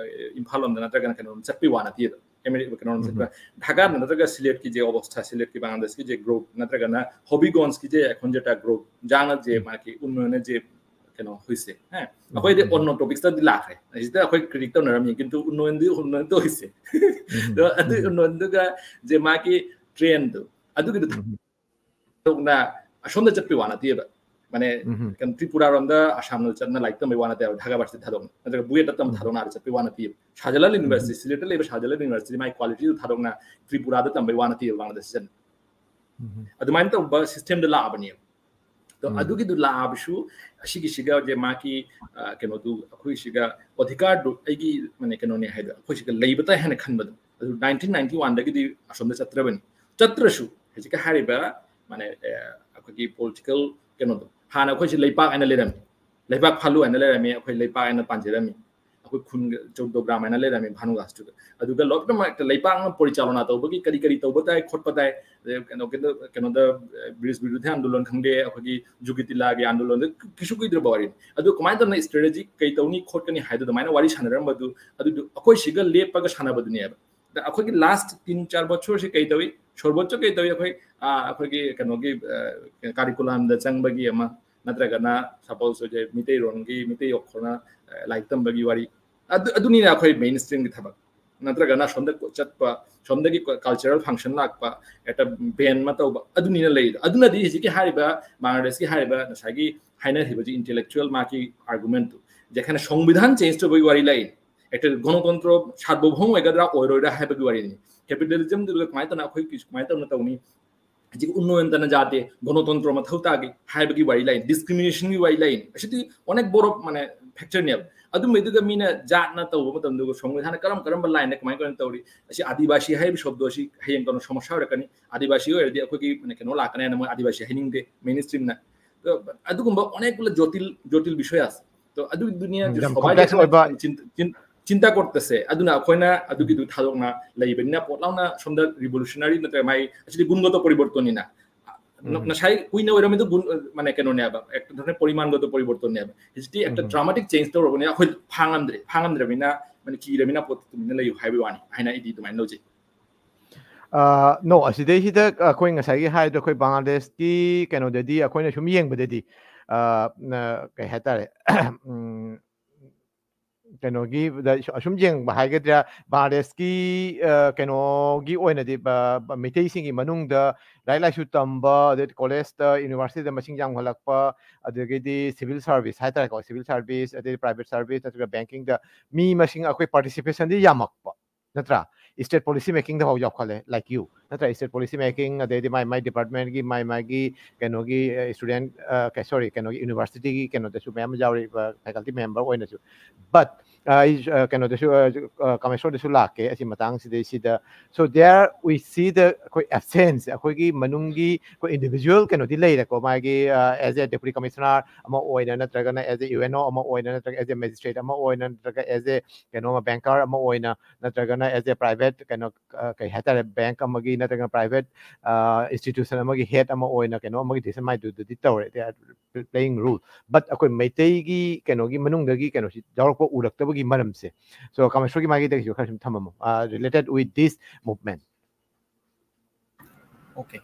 ꯏꯝꯐꯥꯜ ꯂꯣꯝꯗ ꯅꯠꯇ꯭ꯔꯒꯅ ꯀꯩꯅꯣꯔꯣꯝ ꯆꯠꯄꯒꯤ ꯋꯥ ꯅꯠꯇꯦꯕ꯫ ꯀꯩꯅꯣꯔꯣꯝ ꯆꯠꯄ ꯙꯥꯀꯥ ꯅꯠꯇ꯭ꯔꯒ ꯁꯤꯂꯦꯠꯀꯤ ꯖꯦ ꯑꯕꯁꯊꯥ, ꯁꯤꯂꯦꯠꯀꯤ ꯕꯪꯒ꯭ꯂꯥꯗꯦꯁꯀꯤ ꯖꯦ ꯒ꯭ꯔꯨꯞ ꯅꯠꯇ꯭ꯔꯒꯅ ꯍꯣꯕꯤꯒꯣꯟꯁꯀꯤ ꯖꯦ ꯑꯦꯈꯣꯟꯖꯦꯇꯥ ꯒ꯭ꯔꯨꯞ ꯖꯥꯡꯅ ꯖꯦ ꯃꯥꯒꯤ ꯎꯟꯅꯣꯏꯅ ꯖꯦ ꯀꯩꯅꯣ ꯍꯨꯏꯁꯦ ꯑꯩꯈꯣꯏꯗꯤ ꯑꯣꯟꯅꯣ ꯇꯣꯄꯤꯛꯁꯇꯗꯤ ꯂꯥꯛꯈ꯭ꯔꯦ꯫ ꯑꯁꯤꯗ ꯑꯩꯈꯣꯏ ꯀ꯭ꯔꯤꯇꯤꯛ ꯇꯧꯅꯔꯝꯃꯤ, ꯀꯤꯟꯇꯨ ꯎꯟꯅꯣꯏꯅꯗꯤ ꯎꯟꯅꯣꯏꯅ ꯇꯧꯔꯤꯁꯦ꯫ ꯑꯗꯨ ꯎꯟꯅꯣꯏꯅꯗꯨꯒ ꯖꯦ ꯃꯥꯒꯤ ꯇ꯭ꯔꯦꯟꯗꯨ ꯑꯗꯨꯒꯤꯗꯨ ꯊꯥꯗꯣꯛꯅ ꯑꯁꯣꯝꯗ ꯆꯠꯄꯩ ꯋꯥ ꯅꯠꯇꯦꯕ꯫ ꯃꯥꯅꯦ ꯀꯩꯅꯣ ꯇ꯭ꯔꯤꯄꯨꯔꯥꯔꯣꯝꯗ ꯑꯁꯥꯝꯗ ꯆꯠꯅ ꯂꯥꯏꯔꯤꯛ ꯇꯝꯕꯩ ꯋꯥ ꯅꯠꯇꯦꯕ, ꯙꯥꯀꯥ ꯚꯥꯔꯁꯤꯇꯤ ꯊꯥꯗꯣꯛꯅ ꯅꯠꯇ꯭ꯔꯒ ꯕꯨꯌꯦꯠꯇ ꯇꯝꯕ ꯊꯥꯗꯣꯛꯅ ꯑꯥꯗ ꯆꯠꯄꯩ ꯋꯥ ꯅꯠꯇꯦꯕ꯫ ꯁꯥꯍꯖꯥꯂꯥꯜ ꯌꯨꯅꯤꯚꯔꯁꯤꯇꯤ, ꯁꯤꯂꯦꯠꯇ ꯂꯩꯕ ꯁꯥꯍꯖꯥꯂꯥꯜ ꯌꯨꯅꯤꯚꯔꯁꯤꯇꯤ ꯃꯥꯒꯤ ꯀ꯭ꯋꯥꯂꯤꯇꯤꯗꯨ ꯊꯥꯗꯣꯛꯅ ꯇ꯭ꯔꯤꯄꯨꯔꯥꯗ ꯇꯝꯕꯩ ꯋꯥ ꯅꯠꯇꯦꯕ ꯕꯪꯒ꯭ꯂꯥꯗꯦꯁꯇ ꯆꯠꯅ꯫ ꯑꯗꯨꯃꯥꯏꯅ ꯇꯧꯕ ꯁꯤꯁꯇꯦꯝꯗ ꯂꯥꯛꯑꯕꯅꯦꯕ꯫ ꯑꯗꯣ ꯑꯗꯨꯒꯤꯗꯨ ꯂꯥꯛꯑꯕꯁꯨ ꯑꯁꯤꯒꯤꯁꯤꯒ ꯖꯦ ꯃꯥꯒꯤ ꯀꯩꯅꯣꯗꯨ ꯑꯩꯈꯣꯏꯁꯤꯒ ꯑꯣꯙꯤꯀꯥꯔꯗꯨ ꯑꯩꯒꯤ ꯃꯥꯅꯦ ꯀꯩꯅꯣꯅꯦ ꯍꯥꯏꯗꯣ ꯑꯩꯈꯣꯏꯁꯤꯒ ꯂꯩꯕ ꯇꯥꯏ ꯍꯥꯏꯅ ꯈꯟꯕꯗꯣ꯫ ꯑꯗꯨ ꯅꯥꯏꯟꯇꯤꯟ ꯅꯥꯏꯟꯇꯤ ꯋꯥꯟꯗꯒꯤꯗꯤ ꯑꯁꯣꯝꯗ ꯆꯠꯇ꯭ꯔꯕꯅꯤ꯫ ꯆꯠꯇ꯭ꯔꯁꯨ ꯍꯧꯖꯤꯛꯀ ꯍꯥꯏꯔꯤꯕ ꯃꯥꯅꯦ ꯑꯩꯈꯣꯏꯒꯤ ꯄꯣꯂꯤꯇꯤꯀꯦꯜ ꯀꯩꯅꯣꯗꯣ ꯍꯥꯟꯅ ꯑꯩꯈꯣꯏꯁꯤ ꯂꯩꯄꯥꯛ ꯍꯥꯏꯅ ꯂꯩꯔꯝꯃꯤ, ꯂꯩꯄꯥꯛ ꯐꯥꯂꯨ ꯍꯥꯏꯅ ꯂꯩꯔꯝꯃꯤ, ꯑꯩꯈꯣꯏ ꯂꯩꯄꯥꯛ ꯍꯥꯏꯅ ꯄꯥꯟꯖꯔꯝꯃꯤ꯫ ꯑꯩꯈꯣꯏ ꯈꯨꯟꯒ ꯆꯧꯗꯣꯒ꯭ꯔꯥꯝ ꯍꯥꯏꯅ ꯂꯩꯔꯝꯃꯤ ꯚꯥꯅꯨꯒꯥꯁꯇꯨꯗ꯫ ꯑꯗꯨꯒ ꯂꯣꯏꯅꯃꯛ ꯂꯩꯕꯥꯛ ꯑꯃ ꯄꯣꯔꯤꯆꯥꯂꯣꯅꯥ ꯇꯧꯕꯒꯤ ꯀꯔꯤ ꯀꯔꯤ ꯇꯧꯕ ꯇꯥꯏ, ꯈꯣꯠꯄ ꯇꯥꯏ, ꯑꯗꯩ ꯀꯩꯅꯣ, ꯀꯩꯅꯣ, ꯀꯩꯅꯣꯗ, ꯑ, ꯕ꯭ꯔꯤꯁ ꯕꯤꯔꯨꯗꯤ ꯑꯟꯗꯣꯂꯟ ꯈꯪꯗꯦ, ꯑꯩꯈꯣꯏꯒꯤ ꯖꯨꯒꯤꯇꯤꯂꯥꯒꯤ ꯑꯟꯗꯣꯂꯟꯗ ꯀꯩꯁꯨ ꯀꯨꯏꯗ꯭ꯔꯕ ꯋꯥꯔꯤꯅꯤ꯫ ꯑꯗꯨ ꯀꯃꯥꯏꯅ ꯇꯧꯅ ꯁ꯭ꯇ꯭ꯔꯦꯇꯦꯖꯤ ꯀꯩ ꯇꯧꯅꯤ ꯈꯣꯠꯀꯅꯤ ꯍꯥꯏꯗꯨ ꯑꯗꯨꯃꯥꯏꯅ ꯋꯥꯔꯤ ꯁꯥꯟꯅꯔꯝꯕꯗꯨ, ꯑꯗꯨꯗꯨ ꯑꯩꯈꯣꯏ ꯁꯤꯒ ꯂꯦꯞꯄꯒ ꯁꯥꯟꯅꯕꯗꯨꯅꯦꯕ꯫ ꯑꯗ ꯑꯩꯈꯣꯏꯒꯤ ꯂꯥꯁ ꯇꯤꯟ ꯆꯥꯔ ꯕꯣꯠꯁꯣꯔꯁꯤ ꯀꯩ ꯇꯧꯏ, ꯁꯣꯔꯕꯣꯠꯁꯨ ꯀꯩ ꯇꯧꯏ, ꯑꯩꯈꯣꯏ, ꯑ, ꯑꯩꯈꯣꯏꯒꯤ ꯀꯩꯅꯣꯒꯤ, ꯑ, ꯀꯥꯔꯤꯀꯨꯂꯝꯗ ꯆꯪꯕꯒꯤ ꯑꯃ, ꯅꯠꯇ꯭ꯔꯒꯅ ꯁꯄꯣꯁ ꯍꯧꯖꯤꯛ ꯃꯤꯇꯩꯔꯣꯟꯒꯤ, ꯃꯤꯇꯩ ꯑꯣꯈꯣꯟꯅ, ꯑ, ꯂꯥꯏꯔꯤꯛ ꯇꯝꯕꯒꯤ ꯋꯥꯔꯤ, ꯑꯗꯨ, ꯑꯗꯨꯅꯤꯅ ꯑꯩꯈꯣꯏ ꯃꯦꯟ ꯁ꯭ꯇ꯭ꯔꯤꯝꯒꯤ ꯊꯕꯛ꯫ ꯅꯠꯇ꯭ꯔꯒꯅ ꯁꯣꯝꯗ ꯆꯠꯄ, ꯁꯣꯝꯗꯒꯤ ꯀꯜꯆꯔꯦꯜ ꯐꯪꯁꯟ ꯂꯥꯛꯄ, ꯍꯦꯛꯇ ꯕꯦꯟ ꯑꯃ ꯇꯧꯕ, ꯑꯗꯨꯅꯤꯅ ꯂꯩꯔꯤꯗꯣ꯫ ꯑꯗꯨꯅꯗꯤ ꯍꯧꯖꯤꯛꯀꯤ ꯍꯥꯏꯔꯤꯕ ꯕꯪꯒ꯭ꯂꯥꯗꯦꯁꯀꯤ ꯍꯥꯏꯔꯤꯕ ꯉꯁꯥꯏꯒꯤ ꯍꯥꯏꯅꯔꯤꯕꯁꯤ ꯏꯟꯇꯦꯂꯦꯛꯆꯨꯋꯦꯜ ꯃꯥꯒꯤ ꯑꯥꯔꯒꯨꯃꯦꯟꯠꯇꯨ, ꯖꯦꯈꯥꯅ ꯁꯪꯕꯤꯙꯥꯟ ꯆꯦꯟꯖ ꯇꯧꯕꯒꯤ ꯋꯥꯔꯤ ꯂꯩ, ꯍꯦꯛꯇ ꯒꯅꯇꯟꯇ꯭ꯔ ꯁꯥꯔꯕꯚꯧꯝ ꯑꯣꯏꯒꯗ꯭ꯔꯥ ꯑꯣꯏꯔꯣꯏꯗ꯭ꯔꯥ ꯍꯥꯏꯕꯒꯤ ꯋꯥꯔꯤꯅꯤ꯫ ꯀꯦꯄꯤꯇꯦꯂꯤꯖꯝꯗꯨꯗ ꯀꯃꯥꯏꯅ ꯇꯧꯅ ꯑꯩꯈꯣꯏ ꯀꯃꯥꯏꯅ ꯇꯧꯅ ꯇꯧꯅꯤ? ꯍꯧꯖꯤꯛ ꯎꯟꯅꯣꯌꯟꯇꯅ ꯖꯥꯇꯤ, ꯒꯅꯇꯟꯇ꯭ꯔ ꯃꯊꯧ ꯇꯥꯒꯦ ꯍꯥꯏꯕꯒꯤ ꯋꯥꯔꯤ ꯂꯩ, ꯗꯤꯁꯀ꯭ꯔꯤꯃꯤꯅꯦꯁꯟꯒꯤ ꯋꯥꯔꯤ ꯂꯩ꯫ ꯑꯁꯤꯗꯤ ꯑꯣꯅꯦꯛ ꯕꯣꯔꯣ ꯃꯥꯅꯦ ꯐꯦꯛꯆꯔꯅꯦꯕ꯫ ꯑꯗꯨꯝꯕꯩꯗꯨꯗ ꯃꯤꯅ ꯖꯥꯠꯅ ꯇꯧꯕ ꯃꯇꯝꯗ ꯁꯪꯕꯤꯙꯥꯟꯅ ꯀꯔꯝ ꯀꯔꯝꯕ ꯂꯥꯏꯟꯗ ꯀꯃꯥꯏ ꯀꯃꯥꯏꯅ ꯇꯧꯔꯤ? ꯑꯁꯤ ꯑꯥꯗꯤꯕꯥꯁꯤ ꯍꯥꯏꯔꯤꯕ ꯁꯣꯞꯗꯣ ꯑꯁꯤ ꯍꯌꯦꯡ ꯀꯣꯟꯅ ꯁꯃꯁ꯭ꯌꯥ ꯑꯣꯏꯔꯛꯀꯅꯤ꯫ ꯑꯥꯗꯤꯕꯥꯁꯤ ꯑꯣꯏꯔꯗꯤ ꯑꯩꯈꯣꯏꯒꯤ ꯃꯥꯅꯦ ꯀꯩꯅꯣ ꯂꯥꯛꯀꯅꯤ ꯍꯥꯏꯅ ꯃꯣꯏ ꯑꯥꯗꯤꯕꯥꯁꯤ ꯍꯥꯏꯅꯤꯡꯗꯦ ꯃꯦꯟ ꯁ꯭ꯇ꯭ꯔꯤꯝꯅ꯫ ꯑꯗꯣ ꯑꯗꯨꯒꯨꯝꯕ ꯑꯣꯅꯦꯛ ꯖꯣꯇꯤꯜ, ꯖꯣꯇꯤꯜ ꯕꯤꯁꯣꯌꯥꯁ꯫ ꯑꯗꯣ ꯑꯗꯨ ꯗꯨꯅꯤꯌꯥ ꯌꯥꯝ ꯁꯕꯥꯏ ꯀꯝꯄ꯭ꯂꯦꯛꯁ ꯑꯣꯏꯕ ꯆꯤꯟ-, ꯆꯤꯟ-, ꯆꯤꯟꯇꯥ ꯀꯣꯔꯠꯇꯁꯦ꯫ ꯑꯗꯨꯅ ꯑꯩꯈꯣꯏꯅ ꯑꯗꯨꯒꯤꯗꯨ ꯊꯥꯗꯣꯛꯅ ꯂꯩꯕꯅꯤꯅ ꯄꯣꯠ ꯂꯥꯎꯅ ꯁꯣꯝꯗ ꯔꯤꯚꯣꯂꯨꯁꯅꯔꯤ ꯅꯠꯇ꯭ꯔꯒ ꯃꯥꯏ ꯑꯁꯤꯗꯤ ꯒꯨꯟꯒꯣꯇꯣ ꯄꯣꯔꯤꯕꯣꯔꯇꯣꯟꯅꯤꯅ꯫ ꯎꯝ꯫ ꯉꯁꯥꯏ ꯀꯨꯏꯅ ꯑꯣꯏꯔꯝꯃꯤꯗꯣ ꯒꯨꯟ, ꯃꯥꯅꯦ ꯀꯩꯅꯣꯅꯦꯕ, ꯑꯦꯛ-, ꯄꯣꯔꯤꯃꯥꯟꯒꯣꯇꯣ ꯄꯣꯔꯤꯕꯣꯔꯇꯣꯟꯅꯦꯕ꯫ ꯍꯧꯖꯤꯛꯇꯤ ꯑꯦꯛꯇ ꯎꯝ꯫ ꯗ꯭ꯔꯥꯃꯥꯇꯤꯛ ꯆꯦꯟꯖ ꯇꯧꯔꯕꯅꯤꯅ ꯑꯩꯈꯣꯏ ꯐꯥꯉꯝꯗ꯭ꯔꯦ, ꯐꯥꯉꯝꯗ꯭ꯔꯕꯅꯤꯅ ꯃꯥꯅꯦ ꯀꯤꯔꯕꯅꯤꯅ ꯄꯣꯠꯇꯨ ꯇꯨꯃꯤꯟꯅ ꯂꯩꯌꯨ ꯍꯥꯏꯕꯒꯤ ꯋꯥꯅꯤ ꯍꯥꯏꯅ ꯑꯩꯗꯤ ꯑꯗꯨꯃꯥꯏꯅ ꯂꯧꯖꯩ꯫ ꯑ, no, ꯑꯁꯤꯗꯩꯁꯤꯗ ꯑꯩꯈꯣꯏ ꯉꯁꯥꯏꯒꯤ ꯍꯥꯏꯗꯣ ꯑꯩꯈꯣꯏ ꯕꯪꯒ꯭ꯂꯥꯗꯦꯁꯀꯤ ꯀꯩꯅꯣꯗꯗꯤ ꯑꯩꯈꯣꯏꯅ ꯁꯨꯝ ꯌꯦꯡꯕꯗꯗꯤ, ꯑ, ꯅ-, ꯀꯩ ꯍꯥꯏꯇꯥꯔꯦ, ꯎꯝ, ꯀꯩꯅꯣꯒꯤ ꯗ ꯑꯁꯨꯝ ꯌꯦꯡꯕ ꯍꯥꯏꯒꯗ꯭ꯔꯥ, ꯕꯪꯒ꯭ꯂꯥꯗꯦꯁꯀꯤ, ꯑ, ꯀꯩꯅꯣꯒꯤ ꯑꯣꯏꯅꯗꯤ ꯕ-, ꯕ-, ꯃꯩꯇꯩꯁꯤꯡꯒꯤ ꯃꯅꯨꯡꯗ ꯂꯥꯏꯔꯤꯛ ꯂꯥꯏꯁꯨ ꯇꯝꯕ, ꯑꯗꯩ ꯀꯣꯂꯦꯖꯇ, ꯌꯨꯅꯤꯚꯔꯁꯤꯇꯤꯗ ꯃꯁꯤꯡ ꯌꯥꯝꯈꯠꯂꯛꯄ, ꯑꯗꯒꯤꯗꯤ ꯁꯤꯚꯤꯜ ꯁꯥꯔꯚꯤꯁ ꯍꯥꯏꯇꯥꯔꯦꯀꯣ, ꯁꯤꯚꯤꯜ ꯁꯥꯔꯚꯤꯁ, ꯑꯗꯩ ꯄ꯭ꯔꯥꯏꯚꯦꯠ ꯁꯥꯔꯚꯤꯁ ꯅꯠꯇ꯭ꯔꯒ ꯕꯦꯡꯀꯤꯡꯗ ꯃꯤ ꯃꯁꯤꯡ ꯑꯩꯈꯣꯏ ꯄꯥꯔꯇꯤꯁꯤꯄꯦꯁꯟꯗꯤ ꯌꯥꯝꯃꯛꯄ, ꯅꯠꯇ꯭ꯔꯥ? ꯁ꯭ꯇꯦꯠ ꯄꯣꯂꯤꯁꯤ ꯃꯦꯀꯤꯡꯗ ꯐꯥꯎ ꯌꯥꯎꯈꯠꯂꯦ, like you, ꯅꯠꯇ꯭ꯔꯥ? ꯁ꯭ꯇꯦꯠ ꯄꯣꯂꯤꯁꯤ ꯃꯦꯀꯤꯡ, ꯑꯗꯩꯗꯤ ꯃꯥꯏ, ꯃꯥꯏ ꯗꯤꯄꯥꯔꯠꯃꯦꯟꯒꯤ ꯃꯥꯏ, ꯃꯥꯒꯤ ꯀꯩꯅꯣꯒꯤ, ꯑ, ꯁ꯭ꯇꯨꯗꯦꯟꯠ, ꯑ, ꯀꯩ-, ꯁꯣꯔꯤ, ꯀꯩꯅꯣꯒꯤ ꯌꯨꯅꯤꯚꯔꯁꯤꯇꯤꯒꯤ ꯀꯩꯅꯣꯗꯁꯨ ꯃꯌꯥꯝ ꯌꯥꯎꯔꯤꯕ ꯐꯦꯀꯜꯇꯤ ꯃꯦꯝꯕꯔ ꯑꯣꯏꯅꯁꯨ꯫ But ꯑꯩ ꯀꯩꯅꯣꯗꯁꯨ, ꯀꯥꯃꯦꯁꯣꯔꯗꯁꯨ ꯂꯥꯛꯀꯦ ꯑꯁꯤ ꯃꯇꯥꯡꯁꯤꯗꯩꯁꯤꯗ꯫ So there we see the ꯑꯩꯈꯣꯏ ꯑꯦꯕꯁꯦꯟꯁ, ꯑꯩꯈꯣꯏꯒꯤ ꯃꯅꯨꯡꯒꯤ ꯑꯩꯈꯣꯏ ꯏꯟꯗꯤꯕꯤꯖꯨꯋꯦꯜ ꯀꯩꯅꯣꯗꯤ ꯂꯩꯔꯦꯀꯣ, ꯃꯥꯒꯤ ꯑꯦꯁ ꯑꯦ ꯗꯦꯄꯨꯇꯤ ꯀꯃꯤꯁꯅꯔ ꯑꯃ ꯑꯣꯏꯅ, ꯅꯠꯇ꯭ꯔꯒꯅ ꯑꯦꯁ ꯑꯦ ꯌꯨ ꯑꯦꯟ ꯑꯣ ꯑꯃ ꯑꯣꯏꯅ, ꯅꯠꯇ꯭ꯔꯒ ꯑꯦꯁ ꯑꯦ ꯃꯦꯖꯤꯁꯇ꯭ꯔꯦꯠ ꯑꯃ ꯑꯣꯏꯅ, ꯅꯠꯇ꯭ꯔꯒ ꯑꯦꯁ ꯑꯦ ꯀꯩꯅꯣ ꯑꯃ, ꯕꯦꯡꯀꯔ ꯑꯃ ꯑꯣꯏꯅ, ꯅꯠꯇ꯭ꯔꯒꯅ ꯑꯦꯁ ꯑꯦ ꯄ꯭ꯔꯥꯏꯚꯦꯠ ꯀꯩꯅꯣ, ꯀꯩ ꯍꯥꯏꯇꯥꯔꯦ, ꯕꯦꯡꯛ ꯑꯃꯒꯤ ꯅꯠꯇ꯭ꯔꯒꯅ ꯄ꯭ꯔꯥꯏꯚꯦꯠ ꯏꯟꯁꯇꯤꯇ꯭ꯌꯨꯁꯟ ꯑꯃꯒꯤ ꯍꯦꯗ ꯑꯃ ꯑꯣꯏꯅ ꯀꯩꯅꯣ ꯑꯃꯒꯤ ꯗꯤꯁꯤꯖꯟ ꯃꯥꯏꯗꯨꯗꯗꯤ ꯇꯧꯔꯦ꯫ They are playing role, but ꯑꯩꯈꯣꯏ ꯃꯩꯇꯩꯒꯤ ꯀꯩꯅꯣꯒꯤ ꯃꯅꯨꯡꯗꯒꯤ ꯀꯩꯅꯣꯁꯤ ꯌꯥꯎꯔꯛꯄ ꯎꯔꯛꯇꯕꯒꯤ ꯃꯔꯝꯁꯦ꯫ So ꯀꯥꯃꯦꯁꯣꯔꯒꯤ ꯃꯥꯏꯀꯩꯗꯒꯤꯁꯨ ꯈꯔ ꯁꯨꯝ ꯊꯝꯃꯝꯃꯣ, related with this movement. Okay.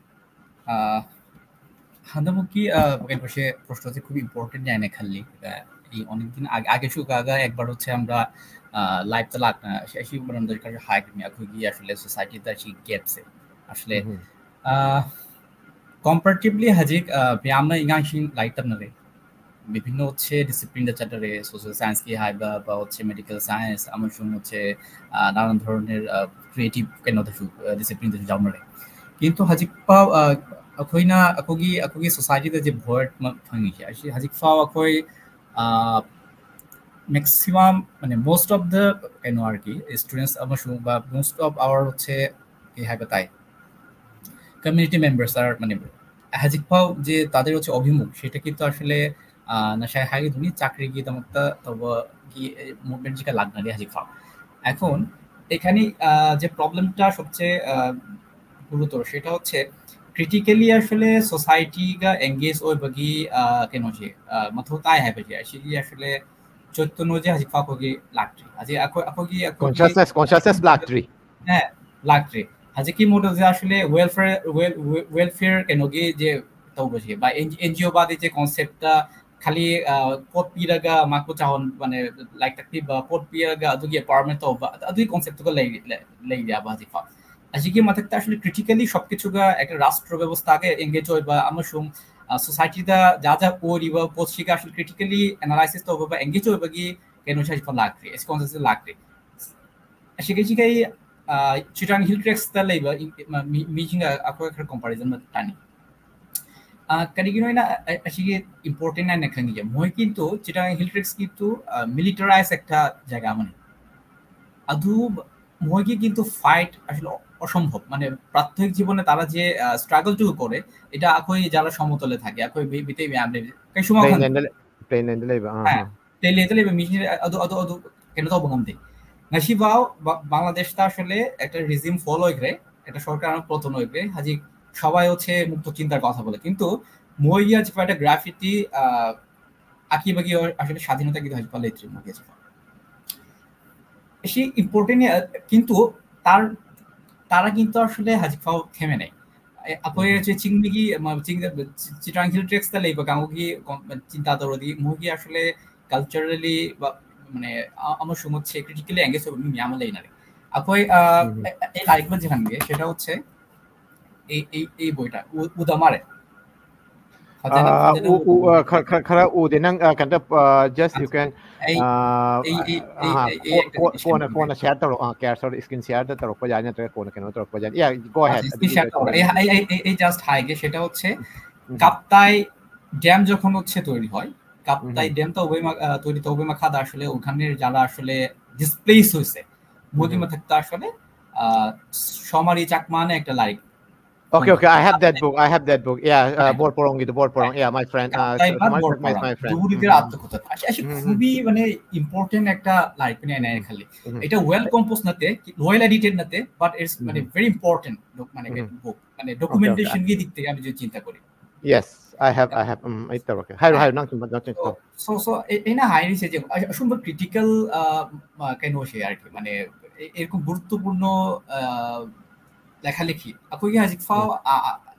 ꯍꯟꯗꯛꯃꯛꯀꯤ ꯀꯩꯅꯣꯁꯦ, ꯄ꯭ꯔꯣꯁꯦꯁꯁꯦ খুবই ইম্পর্টেন্ট ꯍꯥꯏꯅ ꯈꯜꯂꯤ꯫ ꯑꯩ ꯑꯣꯟꯂꯤꯡ ꯑꯥꯒꯦꯁꯨ ꯀꯥꯒ একবার হচ্ছে আমরা লাইভꯇ ꯂꯥꯛꯅ ꯑꯁꯤꯒꯤ ꯃꯔꯝꯗ ꯈꯔ ꯍꯥꯏꯈꯤꯕꯅꯤ, ꯑꯩꯈꯣꯏꯒꯤ actually societyꯗ ꯑꯁꯤ ꯒꯦꯞꯁꯦ actually comparatively ꯍꯧꯖꯤꯛ ꯃꯌꯥꯝꯅ ꯑꯉꯥꯡꯁꯤꯡ ꯂꯥꯏꯔꯤꯛ ꯇꯝꯅꯔꯦ, বিভিন্ন হচ্ছে ডিসিপ্লিনꯗ ꯆꯠꯅꯔꯦ, ꯁꯣꯁꯤꯌꯦꯜ ꯁꯥꯏꯟꯁꯀꯤ ꯍꯥꯏꯕ বা হচ্ছে মেডিকেল সায়েন্স ꯑꯃꯁꯨꯡ হচ্ছে নানান ধরনের ক্রিয়েটিভ ꯀꯩꯅꯣꯗꯁꯨ, ꯗꯤꯁꯤপ্লিꯟꯗꯁꯨ ꯌꯥꯎꯅꯔꯦ꯫ কিন্তু ꯍꯧꯖꯤꯛꯐꯥꯎ ꯑꯩꯈꯣꯏꯅ ꯑꯩꯈꯣꯏꯒꯤ ꯑꯩꯈꯣꯏꯒꯤ ꯁꯣꯁꯥꯏꯇꯤꯗ ꯖꯤ ꯚꯣꯏꯗ ꯑꯃ ꯐꯪꯉꯤꯁꯦ ꯑꯁꯤ ꯍꯧꯖꯤꯛꯐꯥꯎ ꯑꯩꯈꯣꯏ ꯃꯦꯛꯁꯤꯃꯝ ꯃꯥꯅꯦ most of the ꯀꯩꯅꯣ ꯍꯥꯏꯔꯗꯤ students ꯑꯃꯁꯨꯡ বা most of our ꯍꯧꯖꯤꯛ ꯀꯩ ꯍꯥꯏꯕ ꯇꯥꯏ, community members are ꯃꯅꯤꯄꯨꯔ ꯍꯧꯖꯤꯛꯐꯥꯎ যে তাদের হচ্ছে অভিমুখ সেটা কিন্তু আসলে ꯉꯁꯥꯏ ꯍꯥꯏꯈꯤꯗꯨꯅꯤ ꯆꯥꯀ꯭ꯔꯤꯒꯤꯗꯃꯛꯇ ꯇꯧꯕꯒꯤ ꯃꯨভমেꯟꯠꯁꯤꯒ ꯂꯥꯛꯅꯔꯤ ꯍꯧꯖꯤꯛꯐꯥꯎ। এখন এখানে যে প্রবলেমটা সবচেয়ে গুরুতর সেটা হচ্ছে ক্রিটিক্যালি আসলে সোসাইটিꯒ এনগেজ ꯑꯣꯏꯕꯒꯤ ꯀꯩꯅꯣꯁꯦ ꯃꯊꯧ ꯇꯥꯏ ꯍꯥꯏꯕꯁꯦ ꯑꯁꯤꯒꯤ ꯑꯁꯨꯂꯦ ꯆꯠꯇꯨꯅꯣꯁꯦ ꯍꯧꯖꯤꯛꯐꯥꯎ ꯑꯩꯈꯣꯏꯒꯤ ꯂꯥꯛꯇ꯭ꯔꯤ꯫ ꯍꯧꯖꯤꯛ ꯑꯩꯈꯣꯏ ꯑꯩꯈꯣꯏꯒꯤ ꯀꯣꯟꯁꯤꯌꯁꯅꯦꯁ ꯀꯣꯟꯁꯤꯌꯁꯅꯦꯁ ꯂꯥꯛꯇ꯭ꯔꯤ꯫ ꯂꯥꯛꯇ꯭ꯔꯤ꯫ ꯍꯧꯖꯤꯛꯀꯤ ꯃꯣꯗꯦꯜꯁꯦ ꯑꯁꯨꯂꯦ ꯋꯦꯜꯐꯤꯌꯔ ꯋꯦꯜꯐꯤꯌꯔ ꯀꯩꯅꯣꯒꯤ ꯖꯦ ꯇꯧꯕꯁꯦ ꯕꯥ ꯑꯦꯟ ꯖꯤ ꯑꯣ ꯕꯥꯗꯤ ꯖꯦ ꯀꯣꯟꯁꯦꯞꯇ ꯈꯥꯂꯤ ꯄꯣꯠ ꯄꯤꯔꯒ ꯃꯥꯀꯨ ꯆꯥꯍꯟ ꯃꯥꯅꯦ ꯂꯥꯏꯔꯤꯛ ꯇꯥꯛꯄꯤꯕ ꯄꯣꯠ ꯄꯤꯔꯒ ꯑꯗꯨꯒꯤ ꯑꯦꯝꯄꯥꯋꯔꯃꯦꯟ ꯇꯧꯕ ꯑꯗꯨꯒꯤ ꯀꯣꯟꯁꯦꯞꯇꯨꯒ ꯂꯩꯔꯤꯕ ꯍꯧꯖꯤꯛꯐꯥꯎ꯫ ꯑꯁꯤꯒꯤ ꯃꯊꯛꯇ ꯑꯁꯨꯂꯦ ꯀ꯭ꯔꯤꯇꯤꯀꯦꯂꯤ ꯁꯕ ꯀꯤꯆꯨꯒ ꯑꯦꯛ ꯔꯥꯁꯇ꯭ꯔ ꯕꯦꯕꯣꯁꯊꯥꯒ ꯑꯦꯡꯒꯦꯖ ꯑꯣꯏꯕ ꯑꯃꯁꯨꯡ ꯁꯣꯁꯥꯏꯇꯤꯗ ꯖꯥ ꯖꯥ ꯑꯣꯏꯔꯤꯕ ꯄꯣꯠꯁꯤꯒ ꯑꯁꯨꯂꯦ ꯀ꯭ꯔꯤꯇꯤꯀꯦꯂꯤ ꯑꯦꯅꯥꯂꯥꯏꯁꯤꯁ ꯇꯧꯕ ꯑꯦꯡꯒꯦꯖ ꯑꯣꯏꯕꯒꯤ ꯀꯩꯅꯣꯁꯦ ꯍꯧꯖꯤꯛꯐꯥꯎ ꯂꯥꯛꯇ꯭ꯔꯤ, ꯑꯦꯁ ꯀꯣꯟꯁꯦꯞꯁꯦ ꯂꯥꯛꯇ꯭ꯔꯤ꯫ ꯑꯁꯤꯒꯤꯁꯤꯒ ꯑꯩ ꯆꯤꯇ꯭ꯔꯥꯡ ꯍꯤꯜ ꯇ꯭ꯔꯦꯛꯁꯇ ꯂꯩꯕ ꯃꯤꯁꯤꯡꯒ ꯑꯩꯈꯣꯏ ꯈꯔ ꯀꯝꯄꯦꯔꯤꯖꯟ ꯑꯃ ꯇꯥꯅꯤ꯫ ꯑ, ꯀꯔꯤꯒꯤꯅꯣ ꯑꯩꯅ, ꯑ, ꯑꯁꯤꯒꯤ important ꯍꯥꯏꯅ ꯈꯪꯉꯤꯁꯦ, ꯃꯣꯏ ꯀꯤꯟꯇꯨ ꯆꯤꯇꯥꯡ ꯍꯤꯜ ꯇ꯭ꯔꯦꯛꯁ ꯀꯤꯟꯇꯨ, ꯑ, militarized ꯑꯦꯛꯇ ꯖꯒꯥ ꯑꯃꯅꯤ꯫ ꯑꯗꯨ ꯃꯣꯏꯒꯤ ꯀꯤꯟꯇꯨ fight আসলে অ-, অসম্ভব। মানে প্রাত্যহিক জীবনে তারা যে, আ, struggle টুকু করে, এটা ꯑꯩꯈꯣꯏ যারা সমতলে থাকি, ꯑꯩꯈꯣꯏ ꯃꯤ-, ꯃꯤꯇꯩ ꯃꯌꯥꯝ ꯂꯩ, ꯀꯩꯁꯨ ꯋꯥꯈꯜ Plainland ꯗ ꯂꯩ-, plainland ꯗ ꯂꯩꯕ, ꯑꯥ, ꯍꯥ, ꯑꯥ꯫ Plainland ꯗ ꯂꯩꯕ ꯃꯤꯁꯤꯡ ꯑꯗꯨ, ꯑꯗꯨ, ꯑꯗꯨ ꯀꯩꯅꯣ ꯇꯧꯕ ꯉꯝꯗꯦ꯫ ꯉꯁꯤꯐꯥꯎ ꯕ-, বাংলাদেশটা আসলে একটা regime fall ꯑꯣꯏꯈ꯭ꯔꯦ, একটা সরকার প্রতন অইবে, হাজি সবাই হচ্ছে মুক্ত চিন্তার কথা বলে। কিন্তু ꯃꯣꯏꯒꯤ ꯍꯧꯖꯤꯛ একটা graffiti, ꯑ, ꯑꯀꯤꯕꯒꯤ ꯑꯣꯏ-, আসলে স্বাধীনতা কিন্তু ꯍꯧꯖꯤꯛ ꯂꯩꯇ꯭ꯔꯦ ꯃꯣꯏꯒꯤ ꯍꯧꯖꯤꯛ꯫ ꯁꯤ important, ꯑ, কিন্তু তার, তারা কিন্তু আসলে ꯍꯧꯖꯤꯛ ꯐꯥꯎ ꯊꯦꯝꯃꯦ ꯅꯩ꯫ ꯑꯦ, ꯑꯩꯈꯣꯏ ꯎꯝ꯫ ꯍꯧꯖꯤꯛ ꯆꯤꯡꯃꯤꯒꯤ, ꯑꯃ, ꯆꯤꯡꯗ, ꯆꯤ-, ꯆꯤꯇ꯭ꯔꯥꯡ ꯍꯤꯜ ꯇ꯭ꯔꯦꯛꯁꯇ ꯂꯩꯕ ꯀꯥꯡꯕꯨꯒꯤ ꯀꯣꯝ-, ꯆꯤꯟꯇꯥ ꯇꯧꯔꯗꯤ ꯃꯣꯏꯒꯤ আসলে culturally ꯕ-, মানে, ꯑ-, ꯑꯃꯁꯨꯡ ꯍꯧꯖꯤꯛ critically engage ꯑꯣꯏꯕ ꯃꯤ ꯃꯌꯥꯝ ꯑꯃ ꯂꯩꯅꯔꯦ꯫ ꯑꯩꯈꯣꯏ, ꯑ, ꯎꯝ꯫ ꯑꯩ, ꯑꯩ ꯂꯥꯏꯔꯤꯛ ꯑꯃ ꯍꯪꯒꯦ, ꯁꯤꯗ ꯍꯧꯖꯤꯛ ꯁꯦ, ꯑꯩ, ꯑꯩ, ꯑꯩ ꯕꯣꯏꯗ, ꯎ-, ꯎꯗ ꯃꯥꯔꯦ꯫ ꯐꯖꯅ, ꯑꯥ, ꯐꯖꯅ ꯎ-, ꯎ-, ꯎꯗ ꯑ, ꯃꯥꯔꯦ꯫ ꯈꯔ, ꯈꯔ, ꯈꯔ ꯎꯗꯦ꯫ ꯅꯪ, ꯑ, ꯀꯩꯅꯣ ꯇꯧ-, ꯑ, just you can, ꯑꯩ, ꯑ, ꯑꯩ, ꯑꯩ, ꯑꯩ, ꯑꯍꯥ, ꯑꯩ, ꯑꯩ ꯀꯣ-, ꯑꯦꯛꯇ ꯀꯣ-, ꯁꯦꯝ ꯀꯣꯟꯅ, ꯁꯦꯝꯒꯦ꯫ ꯀꯣꯟꯅ share ꯇꯧꯔꯛꯑꯣ꯫ ꯑ, ꯀꯌꯥ, sorry, screen share ꯗ ꯇꯧꯔꯛꯄ ꯌꯥꯏ, ꯅꯠꯇ꯭ꯔꯒ ꯀꯣꯟꯅ ꯀꯩꯅꯣ ꯇꯧꯔꯛꯄ ꯌꯥꯏ꯫ Yeah, go ahead. আচ্ছা, screen ꯑꯗꯨꯒꯤ share ꯀꯩꯁꯨ ꯇꯧꯔꯛꯑꯣ꯫ ꯑꯩ, ꯀꯥꯏꯗꯦ꯫ ꯑꯩ, ꯑꯩ, ꯑꯩ, ꯑꯩ just ꯍꯥꯏꯒꯦ, ꯁꯤꯗ ꯍꯧꯖꯤꯛ ꯁꯦ ꯎꯝ꯫ ꯀꯥꯞꯇꯥꯏ ꯗꯦꯝ ꯖখন ꯍꯧꯖꯤꯛ ꯁꯦ ꯇꯧꯔꯤ ꯍꯣꯏ, ꯀꯥꯞꯇꯥꯏ ꯎꯝ꯫ ꯗꯦꯝ ꯇꯧꯕꯩ ꯃ-, ꯑ, ꯇꯧꯔꯤ ꯇꯧꯕꯩ ꯃꯈꯥꯗ আসলে ওখানে যারা আসলে displace হয়েছে, ꯃꯣꯏꯒꯤ ꯎꯝ꯫ ꯃꯊꯛꯇ আসলে, ꯑ, ꯁꯣꯃꯥꯔꯤ ꯆꯥꯛꯃꯥꯅ একটা ꯂꯥꯏꯔꯤꯛ Okay, okay, I have that ꯐꯣꯡꯗꯣꯛꯄ꯫ book, I have that book. Yeah, uh, হ্যাঁ। বোরপরং, ইদু বোরপরং. Yeah, my friend, uh, Kaptai বা Somali Chakma is বোরপরং, my friend. দুবুরিদের হুম, হুম, আত্মকথা। আস-, আসলে হুম, হুম, খুবই মানে important একটা লাইফ নিয়ে নেয় হুম, খালি। হুম, এটা well compose নাতে, কি-, well edited নাতে, but it's হুম, মানে হুম, very important ডক-, মানে হুম। বুক, মানে Okay, okay. ডকুমেন্টেশন দিক থেকে আমি যদি চিন্তা করি। Yes, I have, I have. Um, ito, okay. Hi, হ্যাঁ। hi, nang, nang, nang, So, so, so, এ-, এই না হাইরি সে যে, আ-, সম্ভব ক্রিটিক্যাল, আ, আ, কেন সে আর কি, মানে, এ-, এরকম গুরুত্বপূর্ণ, আ, লেখালেখি। Ako yung হাজিক ফাও, হুম। আ, আ,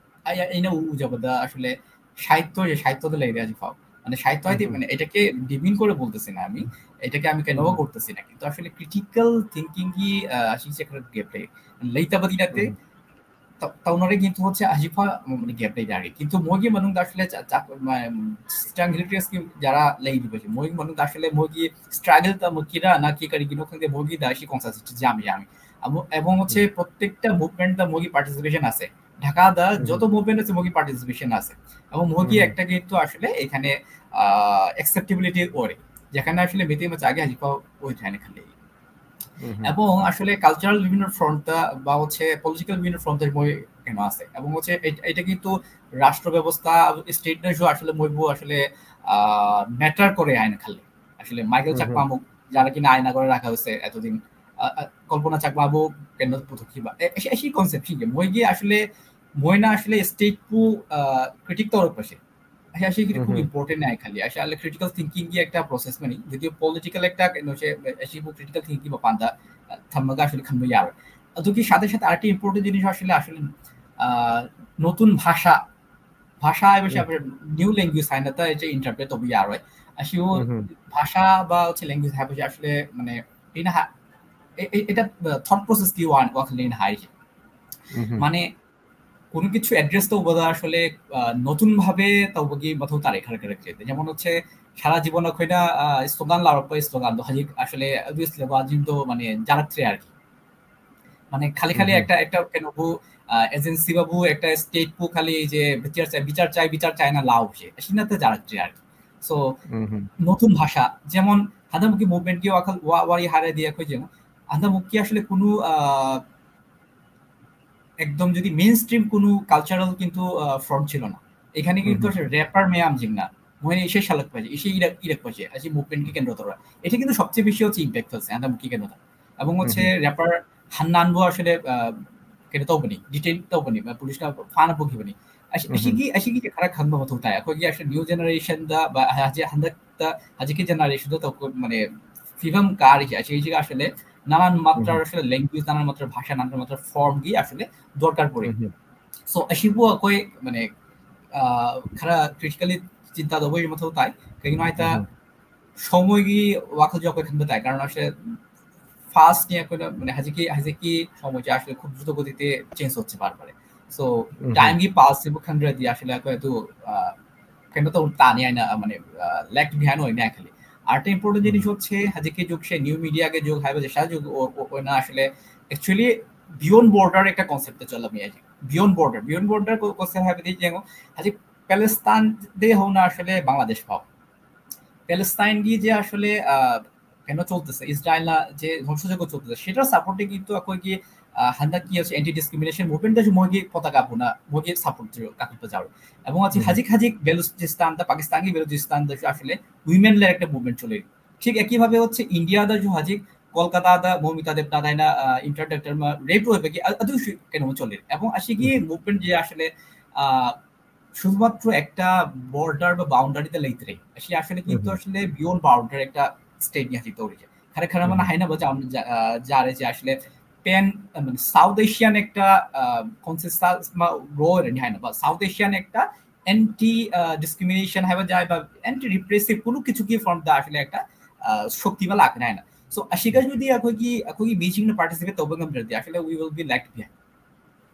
আ, এই না উ-, উজাবদা আসলে সাহিত্য, যে সাহিত্য তো লেগে হাজিক ফাও। মানে, সাহিত্য হয়তো, হুম, হুম। মানে, এটাকে ডিমিন করে বলতেছি না আমি, এটাকে আমি কেন হুম, হুম। করতেছি না। কিন্তু আসলে ক্রিটিক্যাল থিঙ্কিং কি, আ, আসলে সেখানে গেপে। লেইতাবাদিনাতে, হুম, হুম। তা, তা ওনারা কিন্তু হচ্ছে আজিফা, মানে, গেপে দাঁড়িয়ে। কিন্তু মগি মানুষ আসলে চা-, চা-, মানে, স্ট্যাং হিল ট্রেস কি যারা লেই দিবে, মগি মানুষ আসলে মগি স্ট্রাগল তা মগিরা না কি করি কিন্তু ওখানে মগি দাসি কনসাস জামি জামি। এবং, এবং হচ্ছে হুম। প্রত্যেকটা মুভমেন্ট তা মগি পার্টিসিপেশন আছে। ঢাকা দা যত মুভমেন্ট আছে মগি পার্টিসিপেশন আছে। এবং মগি একটা কিন্তু আসলে এখানে অ্যাকসেপ্টেবিলিটি ওরে, যেখানে আসলে মেতে মাছ আগে হাজিপা ওই থাকে খালি। এবং আসলে কালচারাল বিভিন্ন ফ্রন্টটা বা হচ্ছে পলিটিক্যাল বিভিন্ন ফ্রন্টের মই কেন আছে, এবং হচ্ছে এট- এটা কিন্তু রাষ্ট্র ব্যবস্থা, স্টেট আসলে মইবু আসলে ম্যাটার করে আইন খালি। আসলে মাইকেল চাকমা মুখ যারা কিনা আয়না করে রাখা হয়েছে এতদিন, আহ, আহ, কল্পনা চাকমা আবু কেন পুথকি বা এ- এ- এই কনসেপ্ট ঠিক আছে। মই গিয়ে আসলে মই না আসলে স্টেট পু ক্রিটিক তরফ পাশে আসলে কিন্তু খুব ইম্পর্টেন্ট নাই খালি আসলে ক্রিটিক্যাল থিঙ্কিং কি একটা প্রসেস মানে যদিও পলিটিক্যাল একটা কেন সে আসলে ক্রিটিক্যাল থিঙ্কিং বা পান্দা থাম্মাগা আসলে খান ইয়ার। তো কি সাথে সাথে আরেকটা ইম্পর্টেন্ট জিনিস আসলে আসলে আহ, নতুন ভাষা ভাষা এবং নিউ ল্যাঙ্গুয়েজ আইনাতা এই যে ইন্টারপ্রেট হবে ইয়ার হয় আসলে ভাষা বা হচ্ছে ল্যাঙ্গুয়েজ হাই আসলে মানে এই না হা- এ- এ- এটা থট প্রসেস কি ওয়ান ওয়ান হাই মানে কোনো কিছু অ্যাড্রেস তো বোধহয় আসলে আহ, নতুন ভাবে তাও কি মাথাও তার এখানে রেখে যেতে যেমন হচ্ছে সারা জীবন এখন স্লোগান লাগার পর স্লোগান তো হাজি আসলে স্লোগান তো মানে জানাচ্ছে আর কি। মানে খালি খালি একটা একটা কেন এজেন্সি বাবু একটা স্টেট পু খালি যে বিচার চাই বিচার চাই বিচার চায় না লাভ সে সিনাতে জানাচ্ছে আর কি। সো নতুন ভাষা যেমন হাদামুখী মুভমেন্ট কি ওয়ারি হারে দিয়ে কই যেমন হাদামুখী আসলে কোনো আহ একদম যদি মেইন স্ট্রিম কোনো কালচারাল কিন্তু ফ্রন্ট ছিল না। এখানে কিন্তু আসলে র্যাপার মেয়াম জিং না, মানে এসে শালক পাইছে এসে ইরাক ইরাক পাইছে আসে মুভমেন্টকে কেন্দ্র ধরা। এটা কিন্তু সবচেয়ে বেশি হচ্ছে ইম্প্যাক্ট হচ্ছে আন্দামুখী কেন্দ্র ধরা। এবং হচ্ছে র্যাপার হান্নানবো আসলে কেন তাও বনি ডিটেন তাও বনি বা পুলিশ না ফান বুকি বনি আসলে কি আসলে কি খারাপ খান মতো তাই এখন কি আসলে নিউ জেনারেশন দা বা হাজে হান্দাক দা হাজে কি জেনারেশন দা তো মানে ফিভাম কার কি আসলে কি আসলে নানান মাত্রার আসলে ল্যাঙ্গুয়েজ নানান মাত্রার ভাষা নানান মাত্রার ফর্ম কি আসলে দরকার পড়ে। সো আসিবো কই মানে খারাপ ক্রিটিক্যালি চিন্তা দেবো এই মতো তাই কেন এটা সময় কি ওয়াকল যখন এখান তাই কারণ আসলে ফাস্ট নিয়ে এখন মানে হাজিকি হাজিকি সময় যে আসলে খুব দ্রুত গতিতে চেঞ্জ হচ্ছে বারবারে। সো টাইম কি পাস এবং খান দিয়ে আসলে এখন একটু কেন তো তা নিয়ে না মানে লেফট বিহাইন্ড হয় না খালি। আরেকটা ইম্পর্টেন্ট জিনিস হচ্ছে হাজিকি যুগ সে নিউ মিডিয়াকে যুগ হাইবে যে সারা যুগ ও- ও- ওই না আসলে অ্যাকচুয়ালি বিয়ন্ড বর্ডার একটা কনসেপ্টে চলে আমি আছি। ꯕꯤꯌꯣꯟ ꯕꯣꯔꯗꯔ, ꯕꯤꯌꯣꯟ ꯕꯣꯔꯗꯔ ꯀꯣ ꯀꯣꯁꯦ ꯍꯥꯏꯕꯗꯤ ꯌꯦꯡꯉꯣ, ꯍꯧꯖꯤꯛ ꯄꯦꯂꯦꯁꯇꯥꯏꯟꯗꯒꯤ ꯍꯧꯅ ꯑꯁꯂꯦ ꯕꯪꯒ꯭ꯂꯥꯗꯦꯁ ꯐꯥꯎ, ꯄꯦꯂꯦꯁꯇꯥꯏꯟꯒꯤ ꯖꯦ ꯑꯁꯂꯦ ꯀꯩꯅꯣ ꯆꯣꯜꯇꯁꯦ, ꯏꯁꯔꯥꯏꯜꯅ ꯖꯦ ꯙ꯭ꯋꯪস ꯌꯣꯛꯄ ꯆꯣꯜꯇꯁꯦ, ꯁꯤꯗ ꯁꯞꯄꯣꯔꯠꯇꯒꯤ ꯇꯣ ꯑꯩꯈꯣꯏꯒꯤ ꯍꯟꯗꯛꯀꯤ ꯑꯦꯟꯇꯤ ꯗꯤꯁꯀ꯭ꯔꯤꯃꯤꯅꯦꯁꯟ ꯃꯨꯚꯃꯦꯟꯇꯁꯨ ꯃꯣꯏꯒꯤ ꯄꯣꯇꯥꯀꯥ ꯄꯨꯅ ꯃꯣꯏꯒꯤ ꯁꯞꯄꯣꯔꯠꯁꯨ ꯀꯥꯈꯠꯄ ꯌꯥꯎꯔꯤ꯫ ꯑꯦꯕꯣꯡ ꯑꯁꯤ ꯍꯧꯖꯤꯛ ꯍꯧꯖꯤꯛ ꯕꯦꯂꯨꯆꯤꯁꯇꯥꯟꯗ, ꯄꯥꯀꯤꯁꯇꯥꯟꯒꯤ ꯕꯦꯂꯨꯆꯤꯁꯇꯥꯟꯗꯁꯨ ꯑꯁꯂꯦ ꯋꯤꯃꯦꯟ ꯂꯩꯔꯛꯇ ꯃꯨꯚꯃꯦꯟ ꯆꯣꯜꯂꯤ꯫ ꯊꯤꯛ ꯑꯦꯀꯤ ꯚꯥꯕꯦ ꯍꯧꯖꯤꯛ ꯏꯟꯗꯤꯌꯥꯗꯁꯨ ꯍꯧꯖꯤꯛ ꯀꯣꯜꯀꯥꯇꯥꯗ ꯃꯣꯃꯤꯇꯥ ꯗꯦꯕꯅꯥꯊ ꯍꯥꯏꯅ ꯏꯟꯇꯔ ꯗꯥꯏꯔꯦꯛꯇꯔ ꯑꯃ ꯔꯦꯞ ꯑꯣꯏꯕꯒꯤ ꯑ- ꯑꯗꯨꯁꯨ ꯀꯩꯅꯣ ꯆꯣꯜꯂꯤ꯫ ꯑꯦꯕꯣꯡ ꯑꯁꯤꯒꯤ ꯃꯨꯚꯃꯦꯟꯁꯦ ꯑꯁꯂꯦ ꯁꯨধুমাত্র একটা ꯕꯣꯔꯗꯔ ꯕ ꯕꯥꯎꯟꯗꯔꯤꯗ ꯂꯩꯇ꯭ꯔꯦ, ꯑꯁꯤ ꯑꯁꯂꯦ ꯀꯤꯟꯇꯨ ꯑꯁꯂꯦ ꯕꯤꯌꯣꯟ ꯕꯥꯎꯟꯗꯔ একটা ꯁ꯭ꯇꯦꯠꯅꯤ ꯍꯧꯖꯤꯛ ꯇꯧꯔꯤꯁꯦ꯫ ꯈꯔ ꯈꯔ ꯑꯃꯅ ꯍꯥꯏꯅꯕ ꯌꯥꯔꯦ ꯖꯦ ꯑꯁꯂꯦ ꯄꯦꯟ ꯁꯥꯎꯠ ꯑꯦꯁꯤꯌꯥꯟ একটা ꯀꯣꯟꯁꯦꯟꯁꯁ ꯑꯃ ꯒ꯭ꯔꯣ ꯑꯣꯏꯔꯅꯤ ꯍꯥꯏꯅꯕ, ꯁꯥꯎꯠ ꯑꯦꯁꯤꯌꯥꯟ একটা ꯑꯦꯟꯇꯤ ꯗꯤꯁꯀ꯭ꯔꯤꯃꯤꯅꯦꯁꯟ ꯍꯥꯏꯕ ꯌꯥꯏ, ꯑꯦꯟꯇꯤ ꯔꯤꯄ꯭ꯔꯦꯁꯤꯚ ꯀꯨꯅꯨ ꯀꯤꯆꯨꯒꯤ ꯐꯣꯔꯝꯗ ꯑꯁꯂꯦ একটা ꯁꯛꯇꯤ ꯑꯃ ꯂꯥꯛꯀꯅꯤ ꯍꯥꯏꯅ꯫ So ꯑꯁꯤꯒ ꯖꯨꯗꯤ ꯑꯩꯈꯣꯏꯒꯤ ꯑꯩꯈꯣꯏꯒꯤ ꯃꯤꯁꯤꯡꯅ ꯄꯥꯔꯇꯤꯁꯤꯄꯦꯠ ꯇꯧꯕ ꯉꯝꯗ꯭ꯔꯗꯤ ꯑꯁꯂꯦ we will be left behind.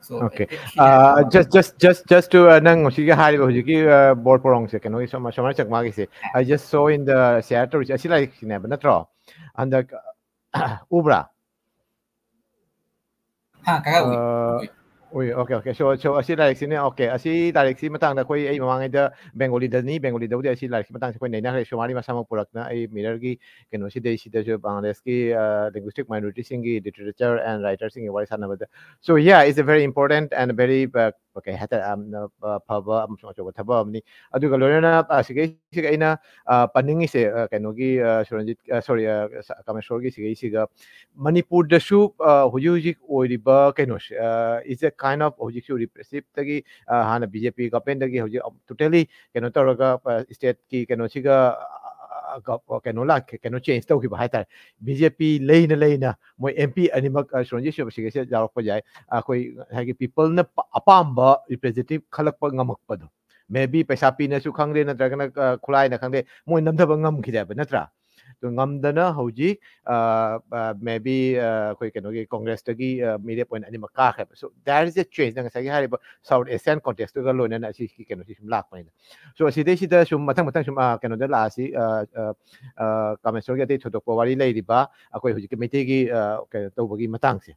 So Okay. Uh, just just just just to uh, ꯅꯪ ꯍꯧꯖꯤꯛꯀꯤ ꯍꯥꯏꯔꯤꯕ ꯍꯧꯖꯤꯛꯀꯤ uh, ꯕꯣꯔ ꯄꯣꯔꯣꯡꯁꯦ ꯀꯩꯅꯣꯒꯤ ꯁꯣꯃꯥ ꯁꯣꯃꯥ ꯆꯛꯃꯥꯒꯤꯁꯦ, I just saw in the share ꯇꯧꯔꯤꯁꯦ, ꯑꯁꯤ ꯂꯥꯏꯔꯤꯛꯁꯤꯅꯦꯕ ꯅꯠꯇ꯭ꯔꯣ? ꯍꯟꯗꯛ ꯎꯕ꯭ꯔꯥ? ꯍꯥ ꯀꯀꯥ ꯎꯏ꯫ Uh, ꯎꯏ, okay okay. So so ꯑꯁꯤ ꯂꯥꯏꯔꯤꯛꯁꯤꯅꯦ꯫ Okay, ꯑꯁꯤ ꯂꯥꯏꯔꯤꯛꯁꯤ ꯃꯇꯥꯡꯗ ꯑꯩꯈꯣꯏ, ꯑꯩ ꯃꯃꯥꯡꯉꯩꯗ ꯕꯦꯡꯒꯣꯂꯤꯗꯅꯤ, ꯕꯦꯡꯒꯣꯂꯤꯗꯕꯨꯗꯤ ꯑꯁꯤ ꯂꯥꯏꯔꯤꯛꯁꯤ ꯃꯇꯥꯡꯁꯦ ꯑꯩꯈꯣꯏ ꯅꯩꯅꯈ꯭ꯔꯦ꯫ ꯁꯣꯃꯥꯂꯤ ꯃꯁꯥꯃꯛ ꯄꯨꯔꯛꯅ ꯑꯩ ꯃꯤꯔꯔꯒꯤ ꯀꯩꯅꯣꯁꯤꯗꯩꯁꯤꯗꯁꯨ ꯕꯪꯒ꯭ꯂꯥꯗꯦꯁꯀꯤ ꯂꯤꯡꯒ꯭ꯋꯤꯁꯇꯤꯛ ꯃꯥꯏꯅꯣꯔꯤꯇꯤꯁꯤꯡꯒꯤ ꯂꯤꯇꯔꯦꯆꯔ ꯑꯦꯟ ꯔꯥꯏꯇꯔꯁꯤꯡꯒꯤ ꯋꯥꯔꯤ ꯁꯥꯟꯅꯕꯗ, so yeah, it's a very important and very uh, ꯀꯩ ꯍꯥꯏꯇꯥꯔꯦ, ꯌꯥꯝꯅ uh, ꯐꯕ ꯑꯃꯁꯨꯡ ꯑꯆꯧꯕ ꯊꯕꯛ ꯑꯃꯅꯤ꯫ ꯑꯗꯨꯒ ꯂꯣꯏꯅꯅ uh, ꯁꯤꯒꯩꯁꯤꯒ ꯑꯩꯅ uh, ꯄꯟꯅꯤꯡꯉꯤꯁꯦ uh, ꯀꯩꯅꯣꯒꯤ uh, ꯁꯨꯔꯟꯖꯤꯠ, sorry, ꯀꯥꯃꯦꯁꯣꯔꯒꯤ ꯁꯤꯒꯩꯁꯤꯒ ꯃꯅꯤꯄꯨꯔꯗꯁꯨ uh, ꯍꯧꯖꯤꯛ ꯍꯧꯖꯤꯛ ꯑꯣꯏꯔꯤꯕ ꯀꯩꯅꯣꯁꯦ, uh, is a kind of ꯍꯧꯖꯤꯛꯁꯨ ꯔꯤꯄ꯭ꯔꯦꯁꯤꯞꯇꯒꯤ uh, ꯍꯥꯟꯅ ꯕꯤ ꯖꯦ ꯄꯤ ꯒꯚꯔꯟꯃꯦꯟꯗꯒꯤ ꯍꯧꯖꯤꯛ ꯇꯣꯇꯦꯂꯤ ꯀꯩꯅꯣ ꯇꯧꯔꯒ ꯁ꯭ꯇꯦꯠꯀꯤ ꯀꯩꯅꯣꯁꯤꯒ uh, ꯀꯩꯅꯣ ꯂꯥꯛ ꯀꯩꯅꯣ ꯆꯦꯟꯖ ꯇꯧꯈꯤꯕ ꯍꯥꯏꯇꯥꯔꯦ꯫ ꯕꯤ ꯖꯦ ꯄꯤ ꯂꯩꯅ ꯂꯩꯅ ꯃꯣꯏ ꯑꯦꯝ ꯄꯤ ꯑꯅꯤꯃꯛ ꯁꯨꯔꯟꯖꯤꯠ ꯁꯤꯒꯩꯁꯦ ꯌꯥꯎꯔꯛꯄ ꯌꯥꯏ꯫ ꯑꯩꯈꯣꯏ ꯉꯁꯥꯏꯒꯤ ꯄꯤꯄꯜꯅ ꯑꯄꯥꯝꯕ ꯔꯤꯄ꯭ꯔꯦꯖꯦꯟꯇꯦꯇꯤꯚ ꯈꯜꯂꯛꯄ ꯉꯝꯃꯛꯄꯗꯣ, ꯃꯦ ꯕꯤ ꯄꯩꯁꯥ ꯄꯤꯅꯁꯨ ꯈꯪꯗꯦ, ꯅꯠꯇ꯭ꯔꯒꯅ ꯈꯨꯠꯂꯥꯏꯅ ꯈꯪꯗꯦ, ꯃꯣꯏ ꯅꯝꯊꯕ ꯉꯝꯈꯤꯗꯦꯕ ꯅꯠꯇ꯭ꯔꯥ? ꯑꯗꯨ ꯉꯝꯗꯅ ꯍꯧꯖꯤꯛ ꯃꯦ ꯕꯤ ꯑꯩꯈꯣꯏ ꯀꯩꯅꯣꯒꯤ ꯀꯣꯡꯒ꯭ꯔꯦꯁꯇꯒꯤ ꯃꯤꯔꯦꯞ ꯑꯣꯏꯅ ꯑꯅꯤꯃꯛ ꯀꯥꯈ꯭ꯔꯦꯕ꯫ So there is a change. ꯅꯪ ꯉꯁꯥꯏꯒꯤ ꯍꯥꯏꯔꯤꯕ ꯁꯥꯎꯠ ꯑꯦꯁꯤꯌꯥꯟ ꯀꯣꯟꯇꯦꯛꯁꯇꯨꯒ ꯂꯣꯏꯅꯅ ꯑꯁꯤꯒꯤ ꯀꯩꯅꯣꯁꯤ ꯁꯨꯝ ꯂꯥꯛꯄꯅꯤꯅ꯫ So ꯑꯁꯤꯗꯩꯁꯤꯗ ꯁꯨꯝ ꯃꯊꯪ ꯃꯊꯪ ꯁꯨꯝ ꯀꯩꯅꯣꯗ ꯂꯥꯛꯑꯁꯤ, ꯀꯥꯃꯦꯁꯣꯔꯒꯤ ꯑꯇꯩ ꯊꯣꯏꯗꯣꯛꯄ ꯋꯥꯔꯤ ꯂꯩꯔꯤꯕ ꯑꯩꯈꯣꯏ ꯍꯧꯖꯤꯛꯀꯤ ꯃꯩꯇꯩꯒꯤ ꯀꯩꯅꯣ ꯇꯧꯕꯒꯤ ꯃꯇꯥꯡꯁꯦ꯫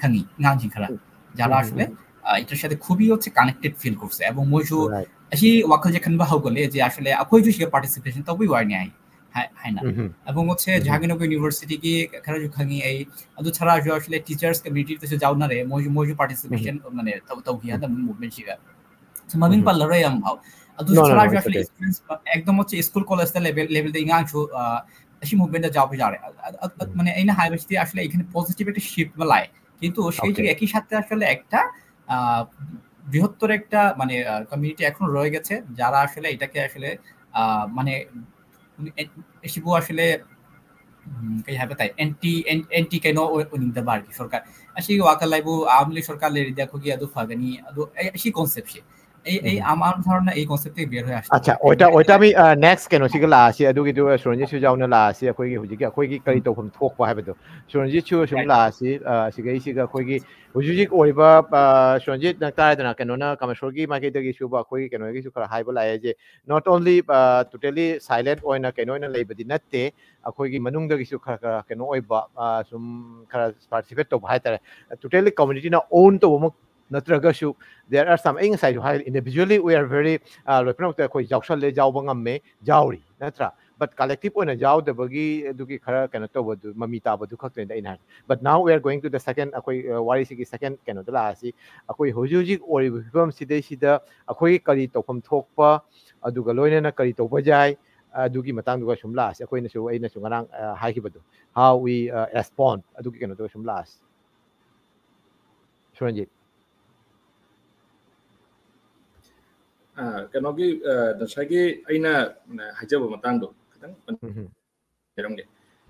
ꯈꯪꯉꯤ ꯑꯉꯥꯡꯁꯤꯡ ꯈꯔ ꯖꯥꯔꯥ ꯑꯁꯤꯗ ꯏꯟꯇꯔꯦꯁ ꯈꯨꯕꯤ ꯍꯧꯁꯦ ꯀꯅꯦꯛꯇꯦꯠ ꯐꯤꯜ ꯀꯧꯁꯦ ꯑꯕꯣ ꯃꯣꯏꯁꯨ ꯑꯁꯤ ꯋꯥꯈꯜꯁꯦ ꯈꯟꯕ ꯍꯧꯒꯠꯂꯦ ꯖꯦ ꯑꯁꯤꯗ ꯑꯩꯈꯣꯏꯁꯨ ꯁꯤꯗ ꯄꯥꯔꯇꯤꯁꯤꯄꯦꯁꯟ ꯇꯧꯕꯤ ꯋꯥꯔꯅꯤ ꯍꯥꯏ ꯍꯥꯏꯅ ꯑꯕꯣ ꯃꯣꯠꯁꯦ ꯖꯍꯥꯡꯒꯤꯔꯅꯒꯔ ꯌꯨꯅꯤꯚꯔꯁꯤꯇꯤꯒꯤ ꯈꯔꯁꯨ ꯈꯪꯉꯤ ꯑꯩ ꯑꯗꯨ ꯁꯔꯥꯁꯨ ꯑꯁꯤꯗ ꯇꯤꯆꯔꯁ ꯀꯝꯃ꯭ꯌꯨꯅꯤꯇꯤꯗꯁꯨ ꯌꯥꯎꯅꯔꯦ ꯃꯣꯏꯁꯨ ꯃꯣꯏꯁꯨ ꯄꯥꯔꯇꯤꯁꯤꯄꯦꯁꯟ ꯇꯧꯈꯤ ꯍꯟꯗꯛ ꯃꯨꯚꯃꯦꯟꯁꯤꯒ ꯃꯃꯤꯡ ꯄꯜꯂꯔꯣꯏ ꯌꯥꯝ ꯐꯥꯎ ꯑꯗꯨ ꯁꯔꯥꯁꯨ ꯑꯁꯤꯗ ꯑꯦꯛꯁꯄꯤꯔꯤꯌꯦꯟꯁ ꯑꯦꯛꯗꯝ ꯃꯣꯠꯁꯦ ꯁ꯭ꯀꯨꯜ ꯀꯣꯂꯦꯖꯇ ꯂꯦꯚꯦꯜ ꯂꯦꯚꯦꯜꯗ ꯑꯉꯥꯡꯁꯨ ꯑꯁꯤ ꯃꯨꯚꯃꯦꯟꯗ ꯌꯥꯎꯕ ꯌꯥꯔꯦ ꯃꯥꯅꯦ ꯑꯩꯅ ꯍꯥꯏꯕꯁꯤꯗꯤ ꯑꯁꯤꯗ ꯑꯩꯈꯣꯏꯅ ꯄꯣꯖꯤꯇꯤꯚ একটা শিফট বা লাই কিন্তু সেই যে একই সাথে আসলে একটা আহ, বৃহত্তর একটা মানে কমিউনিটি এখন রয়ে গেছে যারা আসলে এটাকে আসলে আহ, মানে এ- এসিবো আসলে ꯎꯝ, ꯀꯩ ꯍꯥꯏꯕ ꯇꯥꯏ ꯑꯦꯟꯇꯤ ꯑꯦꯟꯇꯤ ꯀꯩꯅꯣ ꯑꯣꯏ- ꯑꯣꯏꯅꯤꯡꯗꯕ ꯍꯥꯏꯔꯗꯤ ꯁꯔꯀꯥꯔ ꯑꯁꯤꯒꯤ ꯋꯥꯈꯜ ꯍꯥꯏꯕꯨ ꯑꯥꯝꯂꯤ ꯁꯔꯀꯥꯔ ꯂꯩꯔꯗꯤ ꯑꯩꯈꯣꯏꯒꯤ ꯑꯗꯨ ꯐꯒꯅꯤ ꯑꯗꯨ ꯑꯩ ꯑꯁꯤ ꯀꯣꯟꯁꯦꯞꯁꯦ ꯑꯩ ꯑꯩ ꯑꯥꯝ ꯑꯥꯝ ꯊꯥꯔꯅ ꯑꯩ ꯀꯣꯟꯁꯦꯞꯇ ꯕꯦꯔ ꯍꯣꯏ ꯑꯁꯤ ꯑꯆꯥ ꯑꯣꯏꯇꯥ ꯑꯣꯏꯇꯥꯃꯤ ꯅꯦꯛꯁ ꯀꯩꯅꯣꯁꯤꯒ ꯂꯥꯛꯑꯁꯤ ꯑꯗꯨꯒꯤꯗꯨ ꯁꯨꯔꯟꯖꯤꯠꯁꯨ ꯌꯥꯎꯅ ꯂꯥꯛꯑꯁꯤ ꯑꯩꯈꯣꯏꯒꯤ ꯍꯧꯖꯤꯛꯀꯤ ꯑꯩꯈꯣꯏꯒꯤ ꯀꯔꯤ ꯇꯧꯐꯝ ꯊꯣꯛꯄ ꯍꯥꯏꯕꯗꯣ ꯁꯨꯔꯟꯖꯤꯠꯁꯨ ꯁꯨꯝ ꯂꯥꯛꯑꯁꯤ ꯑ, ꯁꯤꯒꯩꯁꯤꯒ ꯑꯩꯈꯣꯏꯒꯤ ꯍꯧꯖꯤꯛ ꯍꯧꯖꯤꯛ ꯑꯣꯏꯔꯤꯕ ꯑ, ꯁꯨꯔꯟꯖꯤꯠ ꯅꯪ ꯇꯥꯔꯦꯗꯅ ꯀꯩꯅꯣꯅ ꯀꯃꯦꯁꯣꯔꯒꯤ ꯃꯥꯏꯀꯩꯗꯒꯤꯁꯨ ꯑꯩꯈꯣꯏꯒꯤ ꯀꯩꯅꯣꯒꯤꯁꯨ ꯈꯔ ꯍꯥꯏꯕ ꯂꯥꯛꯑꯦ ꯍꯥꯏꯁꯦ not only totally silent ꯑꯣꯏꯅ ꯀꯩꯅꯣ ꯑꯣꯏꯅ ꯂꯩꯕꯗꯤ ꯅꯠꯇꯦ ꯑꯩꯈꯣꯏꯒꯤ ꯃꯅꯨꯡꯗꯒꯤꯁꯨ ꯈꯔ ꯈꯔ ꯀꯩꯅꯣ ꯑꯣꯏꯕ ꯁꯨꯝ ꯈꯔ ꯄꯥꯔꯇꯤꯁꯤꯄꯦꯠ ꯇꯧꯕ ꯍꯥꯏꯇꯥꯔꯦ ꯇꯣꯇꯦꯜꯂꯤ ꯀꯝꯃꯨꯅꯤꯇꯤꯅ ꯑꯣꯟ ꯇꯧꯕꯃꯛ ꯅꯠꯇ꯭ꯔꯒꯁꯨ there are some ꯑꯩ ꯉꯁꯥꯏꯁꯨ ꯍꯥꯏ individually we are very ꯂꯣꯏꯅꯃꯛꯇ ꯑꯩꯈꯣꯏ ꯌꯥꯎꯁꯜꯂꯦ ꯌꯥꯎꯕ ꯉꯝꯃꯦ ꯌꯥꯎꯔꯤ ꯅꯠꯇ꯭ꯔꯥ but collective ꯑꯣꯏꯅ ꯌꯥꯎꯗꯕꯒꯤ ꯑꯗꯨꯒꯤ ꯈꯔ ꯀꯩꯅꯣ ꯇꯧꯕꯗꯨ ꯃꯃꯤ ꯇꯥꯕꯗꯨ ꯈꯛꯇꯅꯤꯗ ꯑꯩꯅ ꯍꯥꯏ but now we are going to the second ꯑꯩꯈꯣꯏ ꯋꯥꯔꯤꯁꯤꯒꯤ ꯁꯦꯀꯦꯟ ꯀꯩꯅꯣꯗ ꯂꯥꯛꯑꯁꯤ ꯑꯩꯈꯣꯏ ꯍꯧꯖꯤꯛ ꯍꯧꯖꯤꯛ ꯑꯣꯏꯔꯤꯕ ꯐꯤꯕꯝꯁꯤꯗꯩꯁꯤꯗ ꯑꯩꯈꯣꯏꯒꯤ ꯀꯔꯤ ꯇꯧꯐꯝ ꯊꯣꯛꯄ ꯑꯗꯨꯒ ꯂꯣꯏꯅꯅ ꯀꯔꯤ ꯇꯧꯕ ꯌꯥꯏ ꯑꯗꯨꯒꯤ ꯃꯇꯥꯡꯗꯨꯒ ꯁꯨꯝ ꯂꯥꯛꯑꯁꯤ ꯑꯩꯈꯣꯏꯅꯁꯨ ꯑꯩꯅꯁꯨ ꯉꯔꯥꯡ ꯍꯥꯏꯈꯤꯕꯗꯣ how we respond ꯑꯗꯨꯒꯤ ꯀꯩꯅꯣꯗꯨꯒ ꯁꯨꯝ ꯂꯥꯛꯑꯁꯤ ꯁꯨꯔꯟꯖꯤꯠ ꯑ, ꯀꯩꯅꯣꯒꯤ ꯑ, ꯉꯁꯥꯏꯒꯤ ꯑꯩꯅ ꯑ, ꯍꯥꯏꯖꯕ ꯃꯇꯥꯡꯗꯣ ꯈꯤꯇꯪ ꯎꯝ. ꯍꯥꯏꯔꯝꯒꯦ꯫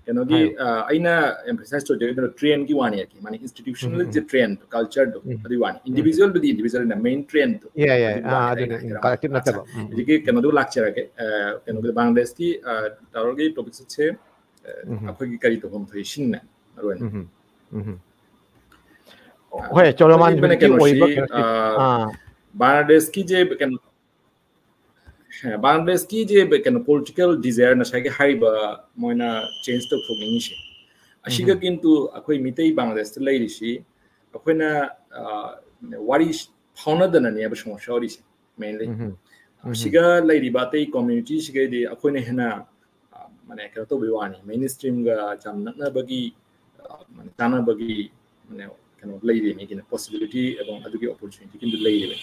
ꯀꯩꯅꯣꯒꯤ ꯍꯥꯏꯌꯣ. ꯑ, ꯑꯩꯅ emphasize ꯇꯧꯖꯒꯗꯕ trendꯀꯤ ꯋꯥꯅꯤ, ꯃꯥꯅꯤ, institutionalꯁꯦ ꯎꯝ. trend, cultureꯗꯣ ꯎꯝ. ꯑꯗꯨꯒꯤ ꯋꯥꯅꯤ꯫ ꯎꯝ. individualꯗꯨꯗꯤ individualꯅ main trendꯗꯣ ꯌꯥꯏ, ꯌꯥꯏ. ꯑꯗꯨꯒꯤ ꯑꯥ, ꯋꯥꯅꯤ ꯑꯗꯨꯅꯤ. ꯑꯩꯅ ꯎꯝ, ꯍꯥꯏꯖꯔꯝꯕ꯫ collective ꯑꯠꯆꯥ, ꯅꯠꯇꯕ. ꯎꯝ, ꯎꯝ. ꯍꯧꯖꯤꯛꯀꯤ ꯀꯩꯅꯣꯗꯣ ꯂꯥꯛꯆꯔꯒꯦ꯫ ꯑ, ꯀꯩꯅꯣꯒꯤ ꯕꯪꯒ꯭ꯂꯥꯗꯦꯁꯀꯤ ꯑ, ꯇꯥꯋꯔꯒꯤ topicꯁꯦ ꯑ, ꯎꯝ. ꯑꯩꯈꯣꯏꯒꯤ ꯀꯔꯤ ꯇꯧꯐꯝ ꯊꯣꯛꯏ ꯁꯤꯅꯤꯅꯦ ꯃꯔꯨ ꯑꯣꯏꯅ꯫ ꯎꯝ. ꯎꯝ. ꯑ, ꯍꯣꯏ, ꯆꯣꯂꯃꯥꯟ ꯑꯩꯈꯣꯏꯒꯤ ꯃꯅꯤ- ꯍꯧꯖꯤꯛꯀꯤ ꯑꯣꯏꯕ ꯀꯩꯅꯣꯁꯤ, ꯀꯩꯅꯣꯁꯤ. ꯑ, ꯑꯥ. ꯕꯪꯒ꯭ꯂꯥꯗꯦꯁꯀꯤꯁꯦ ꯀꯩꯅꯣ ꯕꯪꯒ꯭ꯂꯥꯗꯦꯁꯀꯤꯁꯦ ꯀꯩꯅꯣ political desire ꯉꯁꯥꯏꯒꯤ ꯍꯥꯏꯔꯤꯕ ꯃꯣꯏꯅ change ꯇꯧꯊꯣꯛꯅꯤꯡꯉꯤꯁꯦ ꯑꯁꯤꯒ ꯎꯝ. ꯀꯤꯟꯇꯨ ꯑꯩꯈꯣꯏ ꯃꯤꯇꯩ ꯕꯪꯒ꯭ꯂꯥꯗꯦꯁꯇ ꯂꯩꯔꯤꯁꯤ ꯑꯩꯈꯣꯏꯅ ꯑ, ꯋꯥꯔꯤ ꯐꯥꯎꯅꯗꯅꯅꯦꯕ ꯁꯣꯃꯣꯁꯥ ꯑꯣꯏꯔꯤꯁꯦ mainly꯫ ꯎꯝ. ꯎꯝ. ꯑꯁꯤꯒ ꯂꯩꯔꯤꯕ ꯑꯇꯩ communityꯁꯤꯒꯩꯗꯤ ꯑꯩꯈꯣꯏꯅ ꯍꯦꯟꯅ ꯑ, ꯃꯥꯅꯦ ꯀꯩꯅꯣ ꯇꯧꯕꯒꯤ ꯋꯥꯅꯤ, mainstreamꯒ ꯌꯥꯝ ꯅꯛꯅꯕꯒꯤ ꯑ, ꯃꯥꯅꯦ ꯆꯥꯅꯕꯒꯤ ꯃꯥꯅꯦ ꯀꯩꯅꯣ ꯂꯩꯔꯤꯕꯅꯤ ꯀꯩꯅꯣ possibility ꯑꯗꯨꯝ ꯑꯗꯨꯒꯤ opportunityꯒꯤꯗꯨ ꯂꯩꯔꯤꯕꯅꯤ꯫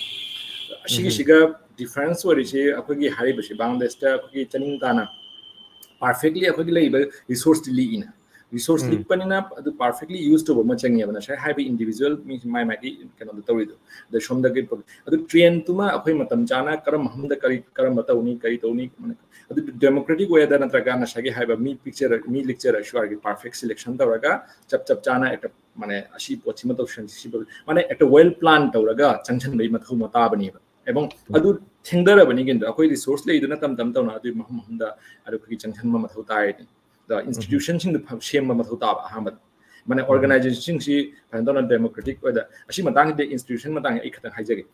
ꯑꯁꯤꯒꯤꯁꯤꯒ difference ꯑꯣꯏꯔꯤꯁꯦ ꯑꯩꯈꯣꯏꯒꯤ ꯍꯥꯏꯔꯤꯕꯁꯤ ꯕꯪꯒ꯭ꯂꯥꯗꯦꯁꯇ ꯑꯩꯈꯣꯏꯒꯤ ꯆꯅꯤꯡ ꯇꯥꯅ perfectly ꯑꯩꯈꯣꯏꯒꯤ ꯂꯩꯔꯤꯕ resourceꯇꯤ ꯂꯤꯛꯏꯅ resource ꯎꯝ. ꯂꯤꯛꯄꯅꯤꯅ ꯑꯗꯨ perfectly use ꯇꯧꯕ ꯑꯃ ꯆꯪꯉꯦꯕ꯫ ꯉꯁꯥꯏ ꯍꯥꯏꯕ individual ꯃꯤ ꯃꯥꯏ ꯃꯥꯏꯒꯤ ꯀꯩꯅꯣꯗ ꯇꯧꯔꯤꯗꯣ ꯑꯗ ꯁꯣꯝꯗꯒꯤ ꯑꯗꯨ trendꯇꯨꯃ ꯑꯩꯈꯣꯏ ꯃꯇꯝ ꯆꯥꯅ ꯀꯔꯝꯕ ꯃꯐꯝꯗ ꯀꯔꯤ ꯀꯔꯝꯕ ꯇꯧꯅꯤ ꯀꯔꯤ ꯇꯧꯅꯤ ꯑꯗꯨ democratic wayꯗ ꯅꯠꯇ꯭ꯔꯒ ꯉꯁꯥꯏꯒꯤ ꯍꯥꯏꯕ ꯃꯤ ꯄꯤꯛꯆꯔ ꯃꯤ ꯂꯤꯛꯆꯔꯁꯨ ꯌꯥꯔꯒꯤ perfect selection ꯇꯧꯔꯒ ꯆꯞ ꯆꯞ ꯆꯥꯅ ꯍꯦꯛꯇ ꯃꯥꯅꯦ ꯑꯁꯤ ꯄꯣꯠꯁꯤꯃ ꯇꯧꯁꯟꯁꯤ ꯁꯤ ꯄꯣꯠ- ꯃꯥꯅꯦ ꯍꯦꯛꯇ well plan ꯇꯧꯔꯒ ꯆꯪꯁꯟꯕꯒꯤ ꯃꯊꯧ ꯃꯇꯥꯕꯅꯦꯕ꯫ ꯑꯦꯕꯣꯡ ꯑꯗꯨ ꯊꯦꯡꯊꯔꯕꯅꯤ ꯀꯩꯅꯣ ꯑꯩꯈꯣꯏ resource ꯂꯩꯗꯨꯅ ꯇꯝ ꯇꯝ ꯇꯧꯅ ꯑꯗꯨꯒꯤ ꯃꯐꯝ ꯃꯐꯝꯗ ꯑꯗꯨ ꯑꯩꯈꯣꯏꯒꯤ ꯆꯪꯁꯟꯕ ꯃꯊꯧ ꯇꯥꯏ꯫ ꯑꯗ institutionꯁꯤꯡꯗꯣ ꯐ- ꯁꯦꯝꯕ ꯃꯊꯧ ꯇꯥꯕ ꯑꯍꯥꯟꯕꯗ ꯃꯥꯅꯦ organizationꯁꯤꯡꯁꯤ ꯐꯖꯅ ꯇꯧꯅ democratic ꯑꯣꯏꯗ ꯑꯁꯤ ꯃꯇꯥꯡꯁꯤꯗ institution ꯃꯇꯥꯡꯁꯦ ꯑꯩ ꯈꯤꯇꯪ ꯍꯥꯏꯖꯒꯦ꯫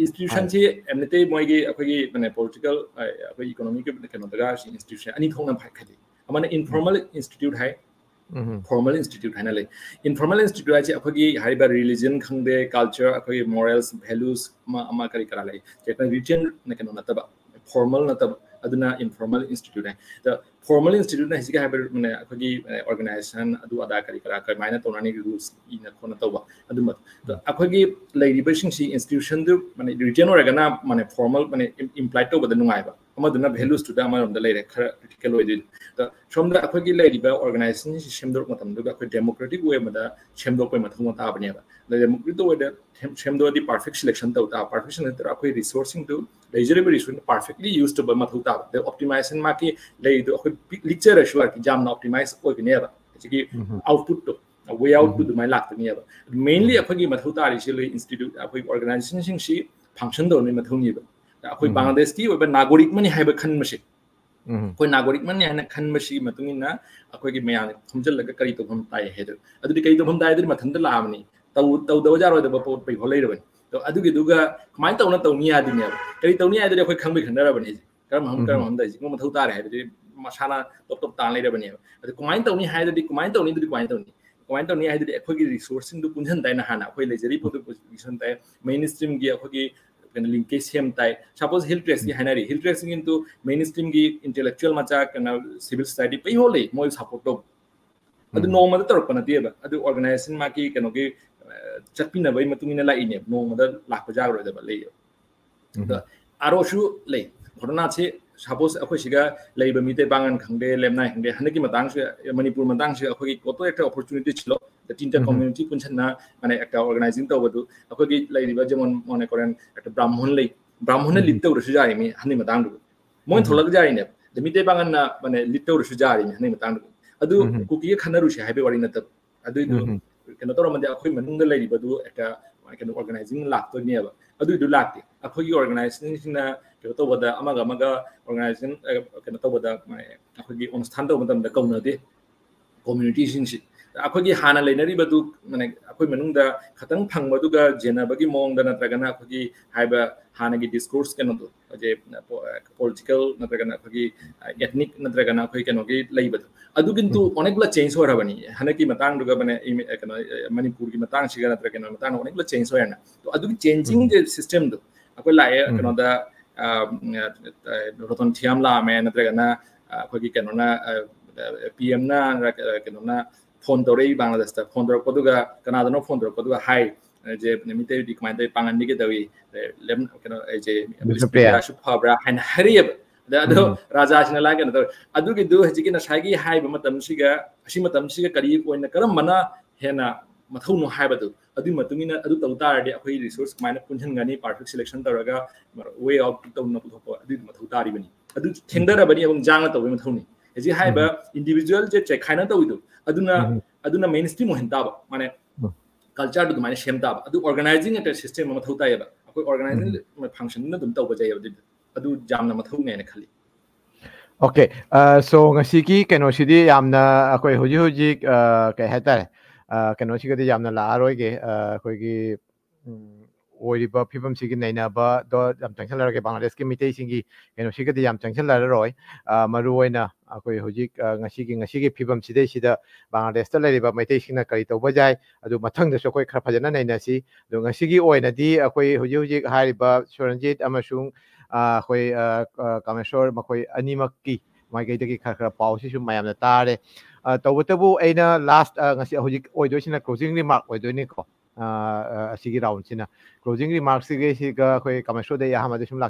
institutionꯁꯤ ꯃꯩꯇꯩ ꯃꯣꯏꯒꯤ ꯑꯩꯈꯣꯏꯒꯤ ꯃꯥꯅꯦ political ꯑꯩꯈꯣꯏ economicꯀꯤ ꯀꯩꯅꯣꯗꯒ institution ꯑꯅꯤ ꯊꯣꯛꯅ ꯈꯥꯏꯗꯣꯛꯏ꯫ ꯑꯃꯅ informal institute ꯍꯥꯏ, formal institute ꯍꯥꯏꯅ ꯂꯩ꯫ Informal institute ꯍꯥꯏꯁꯦ ꯑꯩꯈꯣꯏꯒꯤ ꯍꯥꯏꯔꯤꯕ religion ꯈꯪꯗꯦ, culture, ꯑꯩꯈꯣꯏꯒꯤ morals, values ꯑꯃ ꯑꯃ ꯀꯔꯤ ꯀꯔꯥ ꯂꯩ꯫ ꯔꯤꯆꯨꯋꯦꯜ ꯀꯩꯅꯣ ꯅꯠꯇꯕ, formal ꯅꯠꯇꯕ, ꯑꯗꯨꯅ informal institute ꯍꯥꯏ꯫ ꯑꯗ formal institute ꯍꯥꯏꯁꯤꯒ ꯍꯥꯏꯕ ꯃꯥꯅꯦ ꯑꯩꯈꯣꯏꯒꯤ organization ꯑꯗꯨ ꯑꯗꯥ ꯀꯔꯤ ꯀꯔꯥ ꯀꯃꯥꯏꯅ ꯇꯧꯅꯅꯤ, rules ꯏꯅ ꯈꯣꯠꯅ ꯇꯧꯕ ꯑꯗꯨꯝꯕ꯫ ꯑꯗ ꯑꯩꯈꯣꯏꯒꯤ ꯂꯩꯔꯤꯕꯁꯤꯡꯁꯤ institutionꯗꯨ ꯃꯥꯅꯦ written ꯑꯣꯏꯔꯒꯅ ꯃꯥꯅꯦ formal ꯃꯥꯅꯦ imply ꯇꯧꯕꯗ ꯅꯨꯡꯉꯥꯏꯕ꯫ ꯑꯃꯗꯨꯅ ꯚꯦꯂꯨꯁꯇꯨꯗ ꯑꯃꯔꯣꯝꯗ ꯂꯩꯔꯦ, ꯈꯔ ꯀ꯭ꯔꯤꯇꯤꯀꯦꯜ ꯑꯣꯏꯗꯣꯏꯅꯤ꯫ ꯑꯗꯣ ꯁꯣꯝꯗ ꯑꯩꯈꯣꯏꯒꯤ ꯂꯩꯔꯤꯕ ꯑꯣꯔꯒꯅꯥꯏꯖꯦꯁꯟꯁꯤ ꯁꯦꯝꯗꯣꯔꯛꯄ ꯃꯇꯝꯗꯨꯗ ꯑꯩꯈꯣꯏ ꯗꯦꯃꯣꯀ꯭ꯔꯦꯇꯤꯛ ꯋꯦ ꯑꯃꯗ ꯁꯦꯝꯗꯣꯛꯄꯩ ꯃꯊꯧ ꯇꯥꯕꯅꯦꯕ꯫ ꯑꯗ ꯗꯦꯃꯣꯀ꯭ꯔꯦꯇꯤꯛ ꯋꯦꯗ ꯁꯦꯝꯗꯣꯛꯑꯗꯤ ꯄꯔꯐꯦꯛ ꯁꯦꯂꯦꯛꯁꯟ ꯇꯧ ꯇꯥꯕ꯫ ꯄꯔꯐꯦꯛ ꯁꯦꯂꯦꯛꯁꯟ ꯅꯠꯇ꯭ꯔꯒ ꯑꯩꯈꯣꯏ ꯔꯤꯁꯣꯔꯁꯁꯤꯡꯗꯨ, ꯂꯩꯖꯔꯤꯕ ꯔꯤꯁꯣꯔꯁ ꯄꯔꯐꯦꯛꯂꯤ ꯌꯨꯁ ꯇꯧꯕ ꯃꯊꯧ ꯇꯥꯕ꯫ ꯑꯗ ꯑꯣꯞꯇꯤꯃꯥꯏꯖꯦꯁꯟ ꯃꯥꯒꯤ ꯂꯩꯔꯤꯗꯣ ꯑꯩꯈꯣꯏ ꯄꯤꯛ-, ꯂꯤꯛꯆꯔꯁꯨ ꯌꯥꯝꯅ ꯑꯣꯞꯇꯤꯃꯥꯏꯖ ꯑꯣꯏꯒꯅꯦꯕ꯫ ꯍꯧꯖꯤꯛꯀꯤ ꯑꯥꯎꯠꯄꯨꯠꯇꯣ, ꯋꯦ ꯑꯥꯎꯠꯇꯨ ꯑꯗꯨꯃꯥꯏꯅ ꯂꯥꯛꯀꯅꯦꯕ꯫ ꯃꯦꯟꯂꯤ ꯑꯩꯈꯣꯏꯒꯤ ꯃꯊꯧ ꯇꯥꯔꯤꯁꯤ ꯂꯩ ꯏꯟꯁꯇꯤꯇ꯭ꯌꯨꯠ, ꯑꯩꯈꯣꯏꯒꯤ ꯑꯣꯔꯒꯅꯥꯏꯖꯦꯁꯟꯁꯤꯡꯁꯤ ꯐꯪꯁꯟ ꯇꯧꯅꯕꯒꯤ ꯃꯊꯧꯅꯦꯕ꯫ ꯑꯩꯈꯣꯏ ꯕꯪꯒ꯭ꯂꯥꯗꯦꯁꯀꯤ ꯑꯣꯏꯕ ꯅꯥꯒꯣꯔꯤꯛ ꯑꯃꯅꯤ ꯍꯥꯏꯕ ꯈꯟꯕꯁꯦ, ꯑꯩꯈꯣꯏ ꯅꯥꯒꯣꯔꯤꯛ ꯑꯃꯅꯤ ꯍꯥꯏꯅ ꯈꯟꯕꯁꯤꯒꯤ ꯃꯇꯨꯡ ꯏꯟꯅ ꯑꯩꯈꯣꯏꯒꯤ ꯃꯌꯥꯝꯅ ꯈꯣꯝꯖꯤꯜꯂꯒ ꯀꯔꯤ ꯇꯧꯐꯝ ꯇꯥꯏ ꯍꯥꯏꯗꯣ, ꯑꯗꯨꯗꯤ ꯀꯔꯤ ꯇꯧꯐꯝ ꯇꯥꯏ? ꯑꯗꯨꯗꯤ ꯃꯊꯟꯇ ꯂꯥꯛꯑꯕꯅꯤ꯫ ꯇꯧ-, ꯇꯧꯗꯕ ꯌꯥꯔꯣꯏꯗꯕ ꯄꯣꯠ ꯄꯩꯐꯥꯎ ꯂꯩꯔꯕꯅꯤ꯫ ꯑꯗꯣ ꯑꯗꯨꯒꯤꯗꯨꯒ ꯀꯃꯥꯏꯅ ꯇꯧꯅ ꯇꯧꯅꯤ ꯍꯥꯏꯗꯨꯅꯦꯕ꯫ ꯀꯔꯤ ꯇꯧꯅꯤ ꯍꯥꯏꯗꯨꯗꯤ ꯑꯩꯈꯣꯏ ꯈꯪꯕꯩ ꯈꯪꯅꯔꯕꯅꯤ꯫ ꯍꯧꯖꯤꯛ ꯀꯔꯝꯕ ꯃꯐꯝ, ꯀꯔꯝꯕ ꯃꯐꯝꯗ ꯍꯧꯖꯤꯛ ꯃꯊꯧ ꯇꯥꯔꯦ ꯍꯥꯏꯗꯨꯗꯤ ꯃꯁꯥꯅ ꯇꯣꯞ ꯇꯣꯞ ꯇꯥꯅ ꯂꯩꯔꯕꯅꯦꯕ꯫ ꯑꯗꯨ ꯀꯃꯥꯏꯅ ꯇꯧꯅꯤ ꯍꯥꯏꯗꯨꯗꯤ, ꯀꯃꯥꯏꯅ ꯇꯧꯅꯤ ꯑꯗꯨꯗꯤ ꯀꯃꯥꯏꯅ ꯇꯧꯅꯤ? ꯀꯃꯥꯏꯅ ꯇꯧꯅꯤ ꯍꯥꯏꯗꯨꯗꯤ ꯑꯩꯈꯣꯏꯒꯤ ꯔꯤꯁꯣꯔꯁꯁꯤꯡꯗꯨ ꯄꯨꯟꯁꯤꯟ ꯇꯥꯏꯅ, ꯍꯥꯟꯅ ꯑꯩꯈꯣꯏ ꯂꯩꯖꯔꯤꯕ ꯄꯣꯠꯇꯨ ꯄꯨꯟꯁꯤꯟ ꯇꯥꯏ, ꯃꯦꯟ ꯁ꯭ꯇ꯭ꯔꯤꯝꯒꯤ ꯑꯩꯈꯣꯏꯒꯤ ꯀꯩꯅꯣ ꯂꯤꯡꯀꯦꯖ ꯁꯦꯝ ꯇꯥꯏ꯫ ꯁꯄꯣꯁ ꯍꯤꯜ ꯇ꯭ꯔꯦꯛꯁꯀꯤ ꯍꯥꯏꯅꯔꯤ, ꯍꯤꯜ ꯇ꯭ꯔꯦꯛꯁꯤꯡꯒꯤꯗꯨ ꯃꯦꯟ ꯁ꯭ꯇ꯭ꯔꯤꯝꯒꯤ ꯏꯟꯇꯦꯂꯦꯛꯆꯨꯑꯦꯜ ꯃꯆꯥ, ꯀꯩꯅꯣ, ꯁꯤꯚꯤꯜ ꯁꯣꯁꯥꯏꯇꯤ ꯄꯩꯍꯣꯜ ꯂꯩ, ꯃꯣꯏ ꯁꯞꯄꯣꯔꯠ ꯇꯧꯕ꯫ ꯑꯗꯨ ꯅꯣꯡꯃꯗ ꯇꯧꯔꯛꯄ ꯅꯠꯇꯦꯕ, ꯑꯗꯨ ꯑꯣꯔꯒꯅꯥꯏꯖꯦꯁꯟ ꯃꯥꯒꯤ ꯀꯩꯅꯣꯒꯤ, ꯑ, ꯆꯠꯄꯤꯅꯕꯒꯤ ꯃꯇꯨꯡ ꯏꯟꯅ ꯂꯥꯛꯏꯅꯦꯕ, ꯅꯣꯡꯃꯗ ꯂꯥꯛꯄ ꯌꯥꯔꯣꯏꯗꯕ ꯂꯩꯌꯦꯕ꯫ ꯑꯗꯣ ꯑꯥꯔ ꯑꯣꯁꯨ ꯂꯩ꯫ ꯀꯣꯔꯣꯅꯥꯁꯤ ꯁꯄꯣꯁ ꯑꯩꯈꯣꯏ ꯁꯤꯒ ꯂꯩꯕ ꯃꯤꯇꯩ ꯄꯥꯉꯟ ꯈꯪꯗꯦ, ꯂꯦꯝꯅꯥꯏ ꯈꯪꯗꯦ, ꯍꯟꯗꯛꯀꯤ ꯃꯇꯥꯡꯁꯤ, ꯃꯅꯤꯄꯨꯔ ꯃꯇꯥꯡꯁꯤ ꯑꯩꯈꯣꯏꯒꯤ ꯀꯣꯠꯇꯣ ꯍꯦꯛꯇ ꯑꯣꯄꯣꯔꯆꯨꯅꯤꯇꯤ ꯁꯤꯜꯂꯣ꯫ ꯇꯤꯟꯇ ꯀꯝꯃ꯭ꯌꯨꯅꯤꯇꯤ ꯄꯨꯟꯁꯤꯟꯅ ꯃꯥꯅꯦ ꯑꯦꯛꯇ ꯑꯣꯔꯒꯅꯥꯏꯖꯤꯡ ꯇꯧꯕꯗꯨ, ꯑꯩꯈꯣꯏꯒꯤ ꯂꯩꯔꯤꯕ ꯖꯦꯃꯣꯟ ꯃꯣꯅꯦ ꯀꯣꯔꯦꯟ ꯑꯦꯛꯇ ꯕ꯭ꯔꯥꯍꯃꯣꯟ ꯂꯩ, ꯕ꯭ꯔꯥꯍꯃꯣꯟꯅ ꯂꯤꯗ ꯇꯧꯔꯁꯨ ꯌꯥꯔꯤꯅꯤ ꯍꯟꯗꯛꯀꯤ ꯃꯇꯥꯡꯗꯨ꯫ ꯃꯣꯏꯅ ꯊꯣꯛꯂꯛꯄ ꯌꯥꯔꯤꯅꯦꯕ꯫ ꯑꯗ ꯃꯤꯇꯩ ꯄꯥꯉꯟꯅ ꯃꯥꯅꯦ ꯂꯤꯗ ꯇꯧꯔꯁꯨ ꯌꯥꯔꯤꯅꯤ ꯍꯟꯗꯛꯀꯤ ꯃꯇꯥꯡꯗꯨ꯫ ꯑꯗꯨ ꯀꯨꯀꯤꯒ ꯈꯟꯅꯔꯨꯁꯦ ꯍꯥꯏꯕꯒꯤ ꯋꯥꯔꯤ ꯅꯠꯇꯕ꯫ ꯑꯗꯨꯏꯗꯨ ꯀꯩꯅꯣ ꯇꯧꯔꯝꯃꯗꯤ ꯑꯩꯈꯣꯏ ꯃꯅꯨꯡꯗ ꯂꯩꯔꯤꯕꯗꯨ ꯍꯦꯛꯇ ꯀꯩꯅꯣ ꯑꯣꯔꯒꯅꯥꯏꯖꯤꯡ ꯂꯥꯛꯇꯣꯏꯅꯦꯕ꯫ ꯑꯗꯨꯏꯗꯨ ꯂꯥꯛꯇꯦ꯫ ꯑꯩꯈꯣꯏꯒꯤ ꯑꯣꯔꯒꯅꯥꯏꯖꯦꯁꯟꯁꯤꯡꯅ ꯀꯩꯅꯣ ꯇꯧꯕꯗ, ꯑꯃꯒ ꯑꯃꯒ ꯑꯣꯔꯒꯅꯥꯏꯖꯦꯁꯟ, ꯑ, ꯀꯩꯅꯣ ꯇꯧꯕꯗ, ꯑ, ꯑꯩꯈꯣꯏꯒꯤ ꯑꯣꯅꯨꯁꯊꯥꯟ ꯇꯧꯕ ꯃꯇꯝꯗ ꯀꯧꯅꯗꯦ꯫ ꯀꯝꯃ꯭ꯌꯨꯅꯤꯇꯤꯁꯤꯡꯁꯤ ꯑꯩꯈꯣꯏꯒꯤ ꯍꯥꯟꯅ ꯂꯩꯅꯔꯤꯕꯗꯨ, ꯃꯥꯅꯦ, ꯑꯩꯈꯣꯏ ꯃꯅꯨꯡꯗ ꯈꯇꯪ ꯐꯪꯕꯗꯨꯒ ꯌꯦꯟꯅꯕꯒꯤ ꯃꯑꯣꯡꯗ ꯅꯠꯇ꯭ꯔꯒꯅ ꯑꯩꯈꯣꯏꯒꯤ ꯍꯥꯏꯕ ꯍꯥꯟꯅꯒꯤ ꯗꯤꯁꯀꯣꯔꯁ ꯀꯩꯅꯣꯗꯣ, ꯍꯧꯖꯤꯛ ꯄꯣ-, ꯄꯣꯂꯤꯇꯤꯀꯦꯜ ꯅꯠꯇ꯭ꯔꯒꯅ ꯑꯩꯈꯣꯏꯒꯤ, ꯑ, ꯑꯦꯊꯅꯤꯛ ꯅꯠꯇ꯭ꯔꯒꯅ ꯑꯩꯈꯣꯏ ꯀꯩꯅꯣꯒꯤ ꯂꯩꯕꯗꯣ, ꯑꯗꯨꯒꯤꯗꯨ ꯑꯣꯅꯦꯛꯂ ꯆꯦꯟꯖ ꯑꯣꯏꯔꯕꯅꯤ꯫ ꯍꯟꯗꯛꯀꯤ ꯃꯇꯥꯡꯗꯨꯒ ꯃꯥꯅꯦ, ꯏꯃꯦ-, ꯀꯩꯅꯣ, ꯑ, ꯃꯅꯤꯄꯨꯔꯒꯤ ꯃꯇꯥꯡꯁꯤꯒ ꯅꯠꯇ꯭ꯔꯒ ꯀꯩꯅꯣ ꯃꯇꯥꯡꯗ ꯑꯣꯅꯦꯛꯂ ꯆꯦꯟꯖ ꯑꯣꯏꯔꯦꯅ꯫ ꯑꯗꯨꯒꯤ ꯆꯦꯟꯖꯤꯡ ꯁꯤꯁꯇꯦꯝꯗꯣ ꯑꯩꯈꯣꯏ ꯂꯥꯛꯑꯦ, ꯀꯩꯅꯣꯗ, ꯑ, ꯎꯝ, ꯑ, ꯔꯣꯇꯟ ꯊꯤꯌꯥꯝ ꯂꯥꯛꯑꯝꯃꯦ, ꯅꯠꯇ꯭ꯔꯒꯅ, ꯑ, ꯑꯩꯈꯣꯏꯒꯤ ꯀꯩꯅꯣꯅ, ꯑ, ꯑ, ꯄꯤ ꯑꯦꯝꯅ, ꯑ, ꯀꯩꯅꯣꯅ ꯐꯣꯟ ꯇꯧꯔꯛꯏ, ꯕꯪꯒ꯭ꯂꯥꯗꯦꯁꯇ ꯐꯣꯟ ꯇꯧꯔꯛꯄꯗꯨꯒ, ꯀꯅꯥꯗꯅꯣ ꯐꯣꯟ ꯇꯧꯔꯛꯄꯗꯨꯒ ꯍꯥꯏ, ꯑ, ꯖꯦ, ꯃꯤꯇꯩꯗꯤ ꯀꯃꯥꯏꯅ ꯇꯧꯋꯤ, ꯄꯥꯡꯒꯟꯗꯤ ꯀꯩꯗꯧꯏ, ꯑ, ꯂꯦꯝ-, ꯀꯩꯅꯣ, ꯑꯩꯁꯦ ꯕꯤꯁꯅꯨꯄ꯭ꯔꯤꯌꯥ꯫ ꯕꯤꯁꯅꯨꯄ꯭ꯔꯤꯌꯥꯁꯨ ꯐꯕ꯭ꯔꯥ ꯍꯥꯏꯅ ꯍꯥꯏꯔꯛꯑꯦꯕ꯫ ꯑꯗꯣ ꯔꯥꯖꯥꯁꯤꯅ ꯂꯥꯛ ꯀꯩꯅꯣ ꯇꯧꯔꯦ꯫ ꯑꯗꯨꯒꯤꯗꯨ ꯍꯧꯖꯤꯛꯀꯤ ꯉꯁꯥꯏꯒꯤ ꯍꯥꯏꯔꯤꯕ ꯃꯇꯝꯁꯤꯒ ꯑꯁꯤ ꯃꯇꯝꯁꯤꯒ ꯀꯔꯤ ꯑꯣꯏꯅ ꯀꯔꯝꯕꯅ ꯍꯦꯟꯅ ꯃꯊꯧꯅꯣ ꯍꯥꯏꯕꯗꯨ, ꯑꯗꯨꯒꯤ ꯃꯇꯨꯡ ꯏꯟꯅ ꯑꯗꯨ ꯇꯧ ꯇꯥꯔꯗꯤ ꯑꯩꯈꯣꯏ ꯔꯤꯁꯣꯔꯁ ꯀꯃꯥꯏꯅ ꯄꯨꯟꯁꯤꯟꯒꯅꯤ, ꯄꯔꯐꯦꯛ ꯁꯦꯂꯦꯛꯁꯟ ꯇꯧꯔꯒ ꯋꯦ ꯑꯥꯎꯠ ꯇꯧꯅ ꯄꯨꯊꯣꯛꯄ, ꯑꯗꯨꯒꯤ ꯃꯊꯧ ꯇꯥꯔꯤꯕꯅꯤ꯫ ꯑꯗꯨ ꯊꯦꯡꯊꯔꯕꯅꯤ ꯑꯃꯨꯛ ꯖꯥꯡꯅ ꯇꯧꯕꯒꯤ ꯃꯊꯧꯅꯤ꯫ ꯍꯧꯖꯤꯛ ꯍꯥꯏꯔꯤꯕ ꯏꯟꯗꯤꯕꯤꯖꯨꯋꯦꯜꯁꯦ ꯆꯦꯛꯈꯥꯏꯅ ꯇꯧꯋꯤꯗꯣ, ꯑꯗꯨꯅ ꯑꯗꯨꯅ ꯃꯦꯟ ꯁ꯭ꯇ꯭ꯔꯤꯝ ꯑꯣꯏꯍꯟ ꯇꯥꯕ, ꯃꯥꯅꯦ, ꯀꯜꯆꯔꯗꯨ ꯑꯗꯨꯃꯥꯏꯅ ꯁꯦꯝ ꯇꯥꯕ꯫ ꯑꯗꯨ ꯑꯣꯔꯒꯅꯥꯏꯖꯤꯡ ꯑꯦꯛꯇ ꯁꯤꯁꯇꯦꯝ ꯑꯃ ꯃꯊꯧ ꯇꯥꯏꯌꯦꯕ꯫ ꯑꯩꯈꯣꯏ ꯑꯣꯔꯒꯅꯥꯏꯖꯤꯡ ꯐꯪꯁꯟꯗꯨꯅ ꯑꯗꯨꯝ ꯇꯧꯕ ꯌꯥꯏꯌꯦꯕ꯫ ꯑꯗꯨꯗꯤ ꯑꯗꯨ ꯌꯥꯝꯅ ꯃꯊꯧꯅꯦꯅ ꯈꯜꯂꯤ꯫ ꯑꯣꯀꯦ꯫ ꯁꯣ ꯉꯁꯤꯒꯤ ꯀꯩꯅꯣꯁꯤꯗꯤ ꯌꯥꯝꯅ ꯑꯩꯈꯣꯏ ꯍꯧꯖꯤꯛ ꯍꯧꯖꯤꯛ ꯀꯩ ꯍꯥꯏꯇꯥꯔꯦ, ꯀꯩꯅꯣꯁꯤꯒꯗꯤ ꯌꯥꯝꯅ ꯂꯥꯛꯑꯔꯣꯏꯒꯦ꯫ ꯑꯩꯈꯣꯏꯒꯤ ꯑꯣꯏꯔꯤꯕ ꯐꯤꯕꯝꯁꯤꯒꯤ ꯅꯩꯅꯕꯗꯣ ꯌꯥꯝ ꯆꯪꯁꯤꯜꯂꯔꯒꯦ, ꯕꯪꯒ꯭ꯂꯥꯗꯦꯁꯀꯤ ꯃꯤꯇꯩꯁꯤꯡꯒꯤ ꯀꯩꯅꯣꯁꯤꯒꯗꯤ ꯌꯥꯝ ꯆꯪꯁꯤꯜꯂꯔꯔꯣꯏ꯫ ꯃꯔꯨ ꯑꯣꯏꯅ ꯑꯩꯈꯣꯏ ꯍꯧꯖꯤꯛ ꯉꯁꯤꯒꯤ ꯉꯁꯤꯒꯤ ꯐꯤꯕꯝꯁꯤꯗꯩꯁꯤꯗ ꯕꯪꯒ꯭ꯂꯥꯗꯦꯁꯇ ꯂꯩꯔꯤꯕ ꯃꯩꯇꯩꯁꯤꯡꯅ ꯀꯔꯤ ꯇꯧꯕ ꯌꯥꯏ, ꯑꯗꯨ ꯃꯊꯪꯗꯁꯨ ꯑꯩꯈꯣꯏ ꯈꯔ ꯐꯖꯅ ꯅꯩꯅꯁꯤ꯫ ꯑꯗꯣ ꯉꯁꯤꯒꯤ ꯑꯣꯏꯅꯗꯤ ꯑꯩꯈꯣꯏ ꯍꯧꯖꯤꯛ ꯍꯧꯖꯤꯛ ꯍꯥꯏꯔꯤꯕ ꯁꯨꯔꯟꯖꯤꯠ ꯑꯃꯁꯨꯡ ꯑꯩꯈꯣꯏ ꯀꯥꯃꯦꯁꯣꯔ, ꯃꯈꯣꯏ ꯑꯅꯤꯃꯛꯀꯤ ꯃꯥꯏꯀꯩꯗꯒꯤ ꯈꯔ ꯈꯔ ꯄꯥꯎꯁꯤꯁꯨ ꯃꯌꯥꯝꯅ ꯇꯥꯔꯦ꯫ ꯇꯧꯕꯇꯕꯨ ꯑꯩꯅ ꯂꯥꯁ ꯉꯁꯤ ꯍꯧꯖꯤꯛ ꯑꯣꯏꯗꯣꯏꯁꯤꯅ ꯀ꯭ꯂꯣꯖꯤꯡ ꯔꯤꯃꯥꯔꯛ ꯑꯣꯏꯗꯣꯏꯅꯤꯀꯣ꯫ ꯑꯁꯤꯒꯤ ꯔꯥꯎꯟꯁꯤꯅ ꯀ꯭ꯂꯣꯖꯤꯡ ꯔꯤꯃꯥꯔꯛꯁꯤꯒꯤꯁꯤꯒ ꯑꯩꯈꯣꯏ ꯀꯥꯃꯦꯁꯣꯔꯗꯒꯤ ꯑꯍꯥꯟꯕꯗ ꯁꯨꯝ